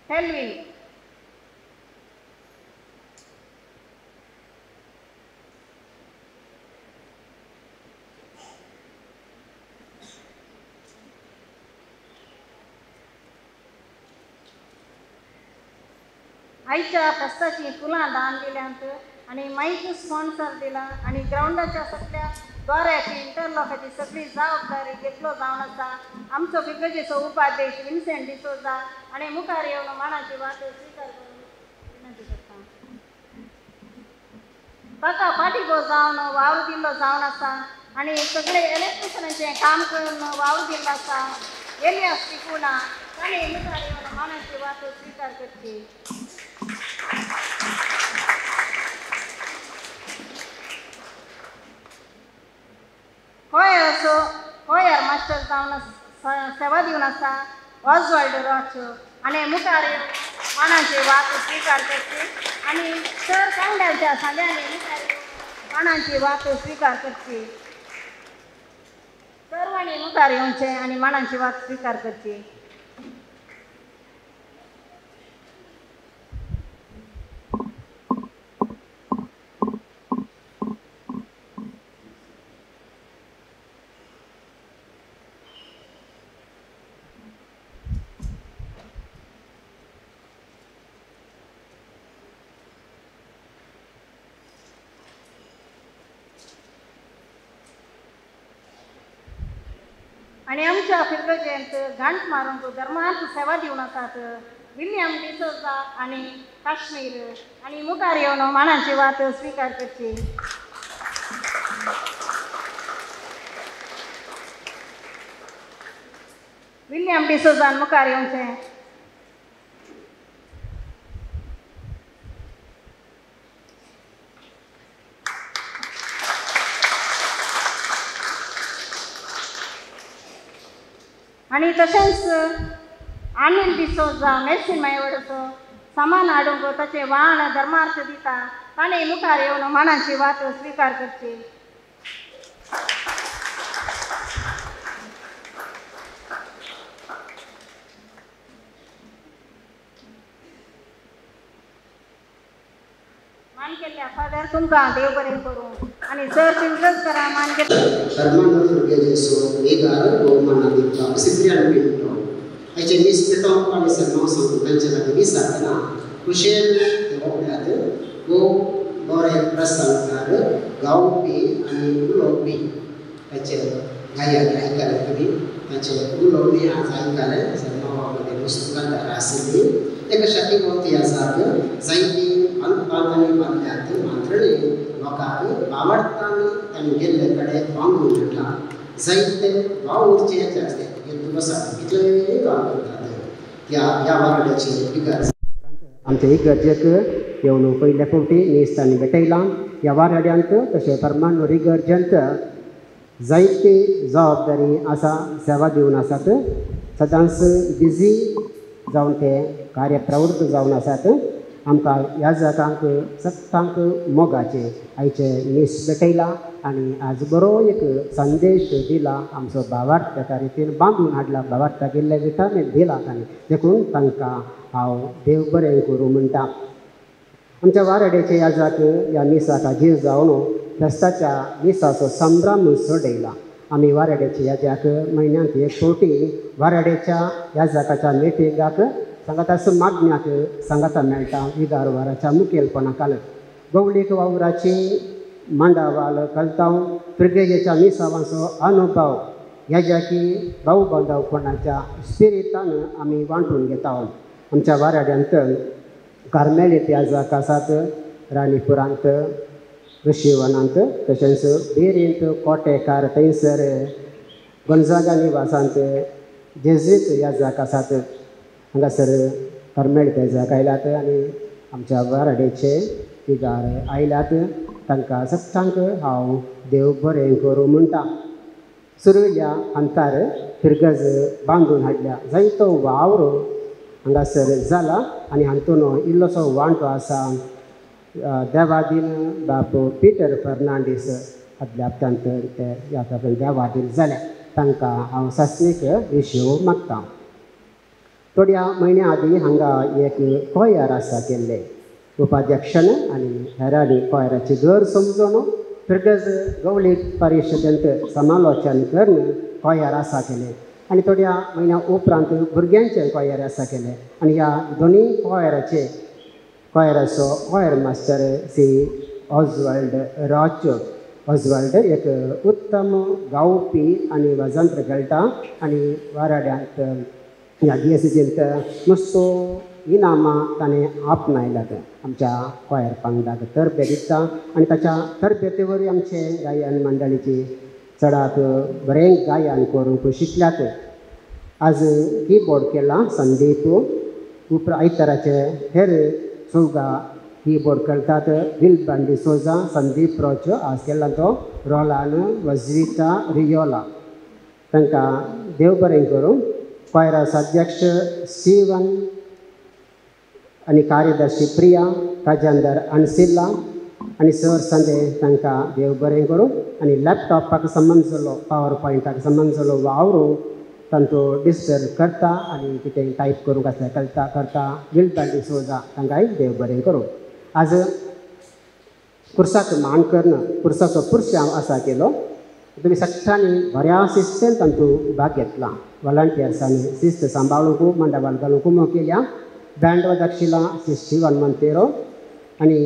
Helvin. आयच्या फेस्ताची फुलां दान दिल्यांत आनी मायक स्पॉन्सर दिला आनी ग्रावंडाच्या सगळ्या द्वाऱ्याची इंटरलॉकाची सगळी जबाबदारी घेतलो जावन आसा आमचो फिगर्जेचो उपाध्यक्ष विन्सेंट डिसोजा आनी मुखार येवन मानाची वात स्विकार करून विनंती करता. ताका पाठिंबो जावन वावर दिल्लो जावन आसा आनी सगळे इलेक्ट्रिशनाचें काम करून वावर दिल्लो आसा. एलियास टिकुणा ताणें मुखार येवन मानाची वात स्विकार करची. कोयर मास्टर जावन सेवा दिवन आसा ऑजवाल्ड रॉच आनी मुखार मानाची वात स्विकार करची आनी सर कांड्याच्या सांद्यांनी मुखार मानाची वात स्विकार करची. सर्वांनी मुखार येवचें आनी मानाची वात स्विकार करची. आनी आमच्या फिर्गजेंत घांट मारूंक धर्मार्थ सेवा दिवन आसात विल्यम डिसोजा आनी काश्मीर आनी मुखार येवन मानाची वात स्विकार करची. विल्यम डिसोजान मुखार येवचें. आनी तशेंच अनिल डिसोजा मेसिन मायवडचो सामान हाडूंक ताचें वाहन धर्मार्थ दिता ताणें मुखार येवन मानाची वात स्विकार करची. मान केल्ल्या फादर तुमकां देव बरें करूं आनी सर तुमकांच करा मान केल्ल्या परमानंद फुरगेजेचो विगार बहुमान दिता सिप्रियान पिंटो हाचे मीस पेटोवप आनी सर्मांव सांगून तांचे लागीं विचारतना कुशेल ते वोगल्यात खूब बरे प्रसंगार गावपी आनी उलोवपी ताचे गायक आयकले तुमी ताचे उलोवणी आज आयकले सर्मांवा मदें मुस्तुकांदार आशिल्ली एका शक्ती आसात जायती बांदपांत आनी बांदल्यात मात्रणे लोकांक बावडटांनी तांणी गेल्ले कडेन वांगून हाडला जायते वावुरचे आसते हेतू आसा इतलें काम करतात ह्या ह्या वारड्याची इगर्ज आमचे इगर्जेक येवन पयले फावटी मीस तांणी भेटयलां ह्या वारड्यांत तशें परमानूर इगर्जेंत जायती जबाबदारी आसा सेवा दिवन आसात सदांच बिजी जावन ते कार्य प्रवृत्त जावन आसात. आमकां याजकांक सत्तांक मोगाचें आयचें मीस भेटयलां आनी आज बरो एक संदेश दिला. आमचो भावार्थ एका रितीन बांदून हाडला, भावार्थाक इल्लें विटामीन दिला ताणें, देखून तांकां हांव देव बरें करूं म्हणटा. आमच्या वाराड्याचे याजक ह्या मिसाक हाजीर जावन फेस्ताच्या मिसाचो संभ्रम चडयला. आमी वाराड्याचे याजक म्हयन्यांत एक फावटी वाराड्याच्या याजकाच्या मिटिंगाक सांगाता मागण्याक सांगाता मेळटा. इगार वाराच्या मुखेलपणा खाल गवळीक वावराची मांडावाल कलतांव फिर्गजेच्या मिसावांचो अनुभव याजकी भाऊ बांधवपणाच्या स्पिरितान आमी वांटून घेता. आमच्या वाराड्यांत कार्मेलीत याजक आसात, राणीपुरांत, ऋषीवनांत, तशेंच बेरींत, कोटेकार थंयसर गोंजागा निवासांत जेज्वीत याजक आसात. हांगासर कार्मेलीत याजक आयल्यात आनी आमच्या वाराड्याचे इगार आयल्यात. तांकां सगळ्यांक हांव देव बरें करूं म्हणटा. सुर्वेल्या अंतार फिरगज बांदून हाडल्या जायतो वावर हांगासर जाला आनी हातून इल्लोसो वांटो आसा देवादीन बाप पिटर फर्नांडीस आदल्या हप्त्यांत ते ह्या देवादीन जाले, तांकां हांव सासणीक विशेव मागता. थोड्या म्हयन्या आदीं हांगा एक कोयर आसा केल्लें, उपाध्यक्षान आनी हेरांनी कोयराची गरज समजून फिरगज गवळी परिशदेंत समालोचन करून कोयर आसा केलें आनी थोड्या म्हयन्या उपरांत भुरग्यांचें कोयर आसा केलें आनी ह्या दोनूय कोयराचे कोयराचो choir master Shri Oswald Roach. Oswald एक उत्तम गावपी आनी वाजंत्र खेळटा आनी वाराड्यांत ह्या दियसिजींत मस्तो इनामां ताणें आपणायल्यात. आमच्या कोयर पंगडाक तरबेत दिता आनी ताच्या तरबेती वरवीं आमचे गायन मंडळीची चडाक बरें गायन करूंक शिकल्यात. आज किबोर्ड केला संदीप, उपरांत आयताराचे हेर चौगा किबोर्ड करतात विलबन डिसोजा, संदीप रोच आज केला तो रोलान वजविता रियोला. तांकां देव बरें करूं. कोयराचो अध्यक्ष स्टीवन आनी कार्यदर्शी प्रिया, राजेंदर अणसिल्ला आनी सर संदे तांकां देव बरें करूं. आनी लॅपटॉपाक संबंद जालो, पावर पॉयंटाक संबंद जालो वावरू तांचो डिस्टर्ब करता आनी कितें टायप करूंक आसल्यार कळटा करता विलबन डिसोजा, तांकांय देव बरें करूं. आज पुरसाक मान करून पुरसाचो पुरशांव आसा केलो. तुमी सगळ्यांनी बऱ्या शिस्तेन तांतूं भाग घेतला. वॉलंटियर्सांनी शिस्त सांबाळूंक मंडपान घालूंक कुमो केल्या. बँड वादक श्री स्टीवन मंतेरो आनी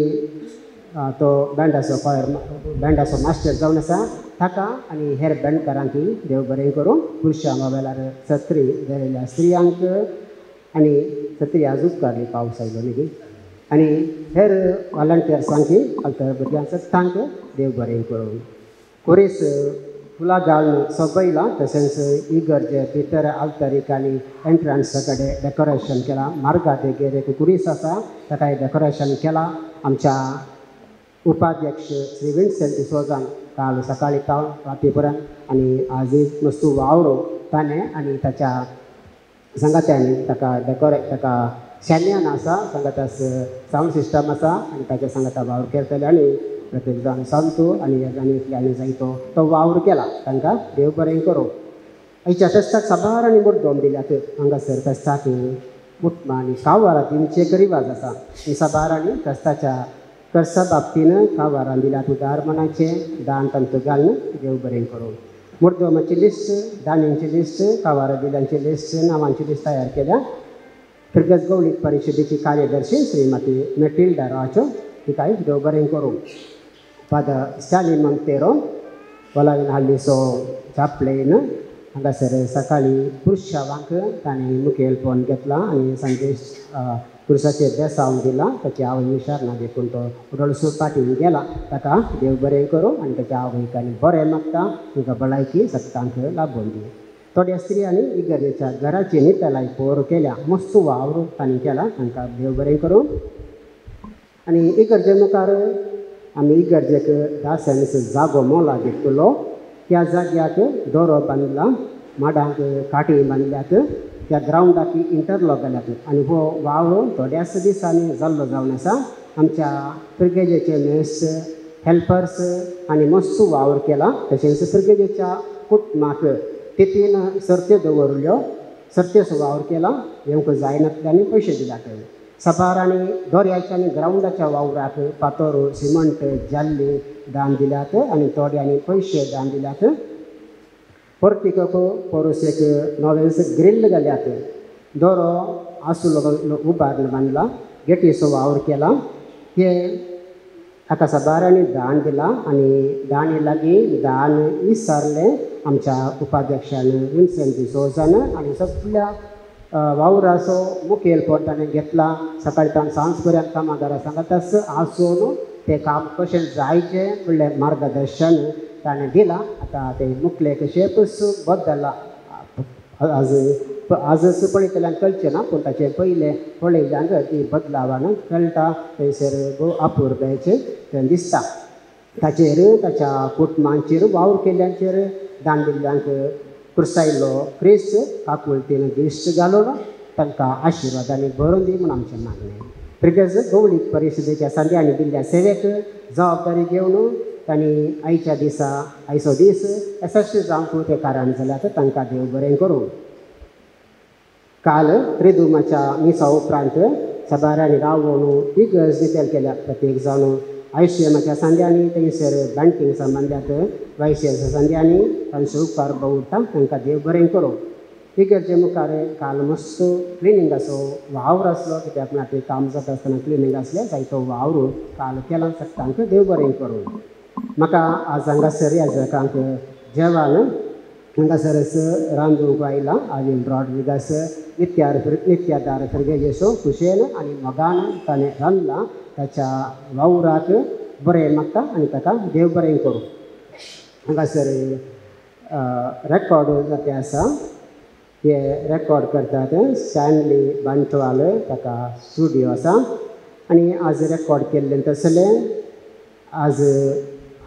तो बँडाचो कोयर बँडाचो मास्टर जावन आसा ताका आनी हेर बँडकारांकय देव बरें करूं. पुरशांवा वेळार सत्री धरिल्ल्या स्त्रियांक आनी सत्री आज उपकारली पावस आयलो न्ही आनी हेर वॉलंटियर्सांकय आल्तर भुरग्यांक सगळ्यांक देव बरें करूं. कोरेस फुलां घालून सोबयलां तशेंच इगर्जे भितर आल्तरीक आनी एंट्रन्सा कडेन डेकोरेशन केलां. मार्गा देगेर एक कुरीस आसा ताकाय डेकोरेशन केलां. आमच्या उपाध्यक्ष श्री विन्सेंट डिसोजान काल सकाळी तावन राती पर्यंत आनी आजय मस्तू वावरो ताणें आनी ताच्या सांगात्यांनी ताका डेकोरे ताका शेन्यान आसा सांगाता सावंड सिस्टम आसा आनी ताच्या सांगाता वावर करतले आनी प्रत्येक जाण सांगतो आनी आनी जायतो तो वावर केला. तांकां देव बरें करूं. आयच्या फेस्ताक साबार आनी मुड्डोम दिल्यात. हांगासर फेस्ताक मुटमा आनी कावारां दिवचे एक रिवाज आसा. आनी साबार आनी फेस्ताच्या कर्सा बाबतीन कावारां दिल्यात. उदार मनाचें दान तांकां घालून देव बरें करूं. मुड्डोमाची लिस्ट, दाण्यांची लिस्ट, कावारां दिल्यांची लिस्ट, नांवांची लिस्ट तयार केल्या. फिरगज गवळीक परिशदेची कार्यदर्शी श्रीमती मेटिल्डा राचो तिकाय देव बरें करूं. फादर स्टॅली मंतेरो वलावीन हाल्लीचो चापलेन हांगासर सकाळीं पुरशावांक ताणें मुखेलपण घेतलां आनी संदेश पुरसाचेर बेसांव दिलां. ताची आवय हुशार ना देखून तो रडसो पाटीन गेला. ताका देव बरें करूं आनी ताच्या आवयक आनी बरें मागता. तांकां भलायकी सगळ्यांक लाबून दी. थोड्या स्त्रियांनी इगर्जेच्या घराची नितळाय पोर केल्या. मस्त वावर तांणी केला. तांकां देव बरें करूं. आनी इगर्जे मुखार आमी इगर्जेक दासांचो जागो मोला घेतलो. त्या जाग्याक दोरो बांदला, माडांक काटी बांदल्यात. त्या ग्रावंडाक इंटरलॉक घाल्यात आनी हो वावर थोड्याच दिसांनी जाल्लो जावन आसा. आमच्या प्रिगेजेचे मेस्त हेल्पर्स आनी मस्त वावर केला. तशेंच प्रिगेजेच्या कुटुंबाक तितीन सर्त्यो दवरल्यो, सर्त्योचो वावर केला. येवंक जायनातल्यानी पयशे दिल्यात. सबार आनी दोऱ्याच्या आनी ग्रावंडाच्या वावराक फातर, सिमंट, जाल्ली दान दिल्यात आनी थोड्यांनी पयशे दान दिल्यात. पोर्टिकोक पोरूस एक नवेंच ग्रील घाल्यात. दोरो आसुलो उबारून बांदला, गेटीचो वावर केला. हे हाका सबारांनी दान दिलां आनी दाणी लागीं दान विसारलें आमच्या उपाध्यक्षान विन्सेंट डिसोजान आनी सगळ्या वावराचो मुखेलपण ताणें घेतला. सकाळी ताण सांज पर्यंत कामागारा सांगाताच आसून तें काम कशें जायचें म्हणलें मार्गदर्शन ताणें दिलां. आतां तें मुखलें कशेंच बदल्लां. आज आजच पळयतल्यान कळचें ना, पूण ताचें पयलें पळयल्ल्यान ती बदलावान कळटा. थंयसर भोव अपुरबायेचें तें दिसता. ताचेर ताच्या कुटुंबांचेर वावर केल्ल्यांचेर दान दिल्ल्यांक कुर्सायल्लो क्रिस्त काकुळतीन दिश्ट घालून तांकां आशिर्वादांनी भरून दी म्हूण आमचें मागणें. प्रिगज गौळीक परिशदेच्या संद्यांनी दिल्ल्या सेवेक जबाबदारी घेवन तांणी आयच्या दिसा आयचो दीस येसस्वी जावंक तें कारण जाल्यार तांकां देव बरें करूं. काल त्रिदुमाच्या मिसा उपरांत सबारांनी रावोवन इगर्ज दितेल केल्या. प्रत्येक जावन आयसीएमाच्या संद्यांनी थंयसर बँकींग संबंदांत वायसीएच्या संद्यांनी तांचो उपकार भोवता. तांकां देव बरें करूं. इगर्जे मुखार काल मस्त क्लिनिंगाचो वावर आसलो, कित्याक म्हळ्यार तें काम जाता आसतना क्लिनींग आसलें, जायतो वावर काल केला. तांकां देव बरें करूं. म्हाका आज हांगासर याजकांक जेवण हांगासरच रांदूंक आयलां. आवील रॉड्रिगास नित्यादार फिर्गेजेचो खुशयेन आनी मोगान ताणें रांदलां. ताच्या वावराक बरें मागता आनी ताका देव बरें करूं. हांगासर रेकॉर्ड जाते आसा, हे रेकॉर्ड करतात स्टॅनली बंटवाल, ताका स्टुडियो आसा आनी आज रेकॉर्ड केल्लें तसलें आज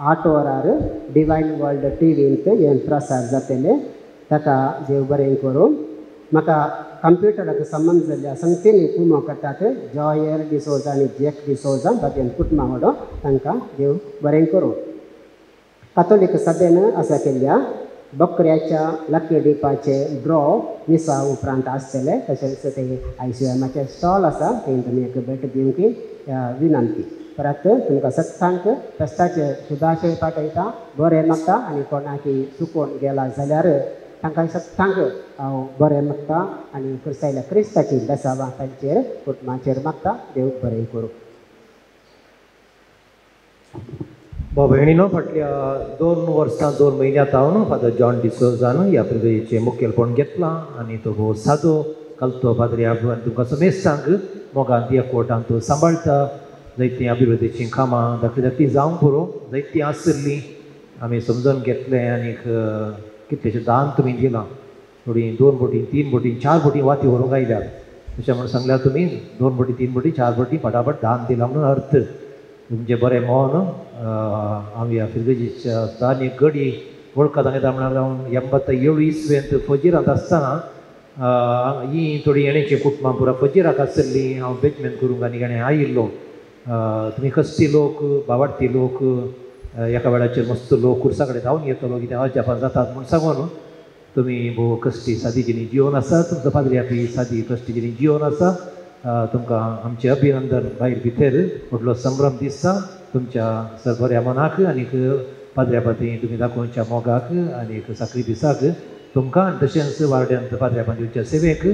8 वरार डिवायन वर्ल्ड टीव्हींत हें प्रसार जातलें. ताका देव बरें करूं. म्हाका कंप्युटराक संबंद जाल्ल्या संगतींनी कुमो करतात जॉयर डिसोजा आनी जॅक डिसोजा बाबेन कुटुंबा वाडो, तांकां देव बरें करूं. कातोलीक सभेन आसा केल्ल्या बकऱ्याच्या लकी डिपाचे ड्रॉ मिसा उपरांत आसतले. तशेंच ते आयसीएमाचे स्टॉल आसा थंय तुमी एक भेट दिवंक विनंती. परत तुमकां सत्तांक फेस्ताचे शुभाशय पाठयता. बरें मागता आनी कोणाकी चुकोवन गेला जाल्यार तांकां सत्तांक हांव बरें मागता आनी क्रिस्तायल्या क्रिस्ताची बेसावां तांचेर कुटुंबाचेर मागता. देव बरें करूं. भाव भयणीनो, फाटल्या 2 वर्सां 2 म्हयन्यांत हांव फादर जॉन डिसोजान ह्या प्रिगेचें मुखेलपण घेतलां आनी तो भोव सादो कलतो पाद्री आनी तुमकां समेस्तांक मोगान एकवटान तो सांबाळटा. जायतीं अभिवृद्धीचीं कामां धाकटीं धाकटीं जावंक पुरो, जायतीं आसलीं आमी समजून घेतलें आनीक कितलेशें दान तुमी दिलां. थोडीं 2 बोटी 3 बोटी 4 बोटी वाती व्हरूंक आयल्यात अशें म्हणून सांगल्यार तुमी 2 बोटी 3 बोटी 4 बोटी फटाफट दान दिलां म्हणून अर्थ तुमचें बरें मन. हांव ह्या फिर्गजेच्या दान एक गडी वळखत सांगता म्हळ्यार हांव 87 इसवेंत फजीरांत आसतना ही थोडीं येण्याचीं कुटुंबां पुरा फजीराक आसलीं. हांव बेजमेंट करूंक आनी येणें आयिल्लो. तुमी कसती लोक, बावाडटी लोक, एका वेळाचेर मस्त लोक कुर्सा कडेन धांवन येतलो कितें अजापां जातात म्हूण सांगून तुमी भोव कश्टी सादी जिणी जिवन आसा. तुमचो पाद्री आपली सादी कश्टी जिणी जिवन आसा. तुमकां आमचें अभिनंदन. भायर भितर व्हडलो संभ्रम दिसता तुमच्या बऱ्या मनाक आनीक पाद्र्या पाती तुमी दाखोवच्या मोगाक आनीक साक्रिफिसाक तुमकां आनी तशेंच वार्ड्यांत पाद्र्या दिवच्या सेवेक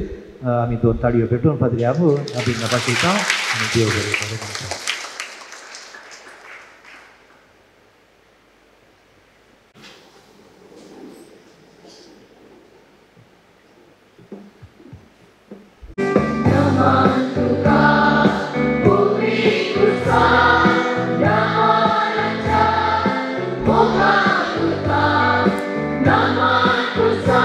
आमी 2 ताळयो पेटोवन पाद्र्याक अभिनंदन पाठयता आनी देव बरें करूं म्हणटा. Naman kusa,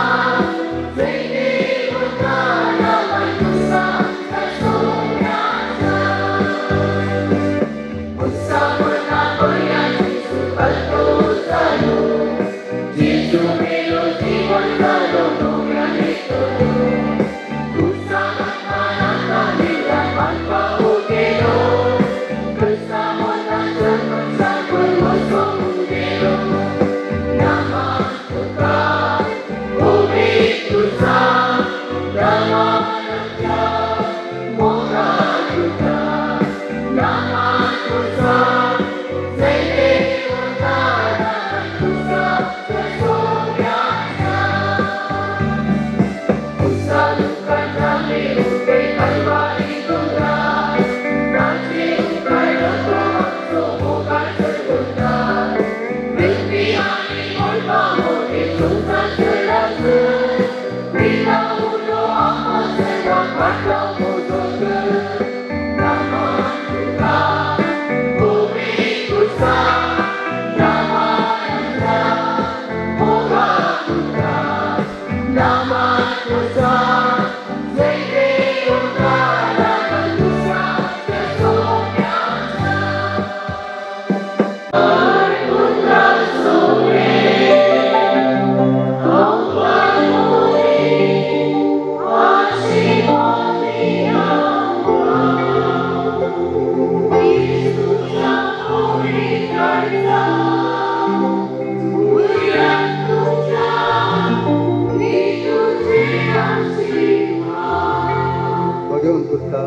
भगवंत पुता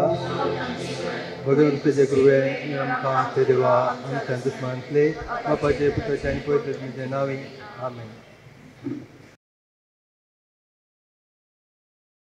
भगवंत तुजे कृपे आमकां आमचे देवा आमच्या दुस्मानांतले बापाचे पुताचे आनी पवित्र आत्म्याच्या नांवी आमेन.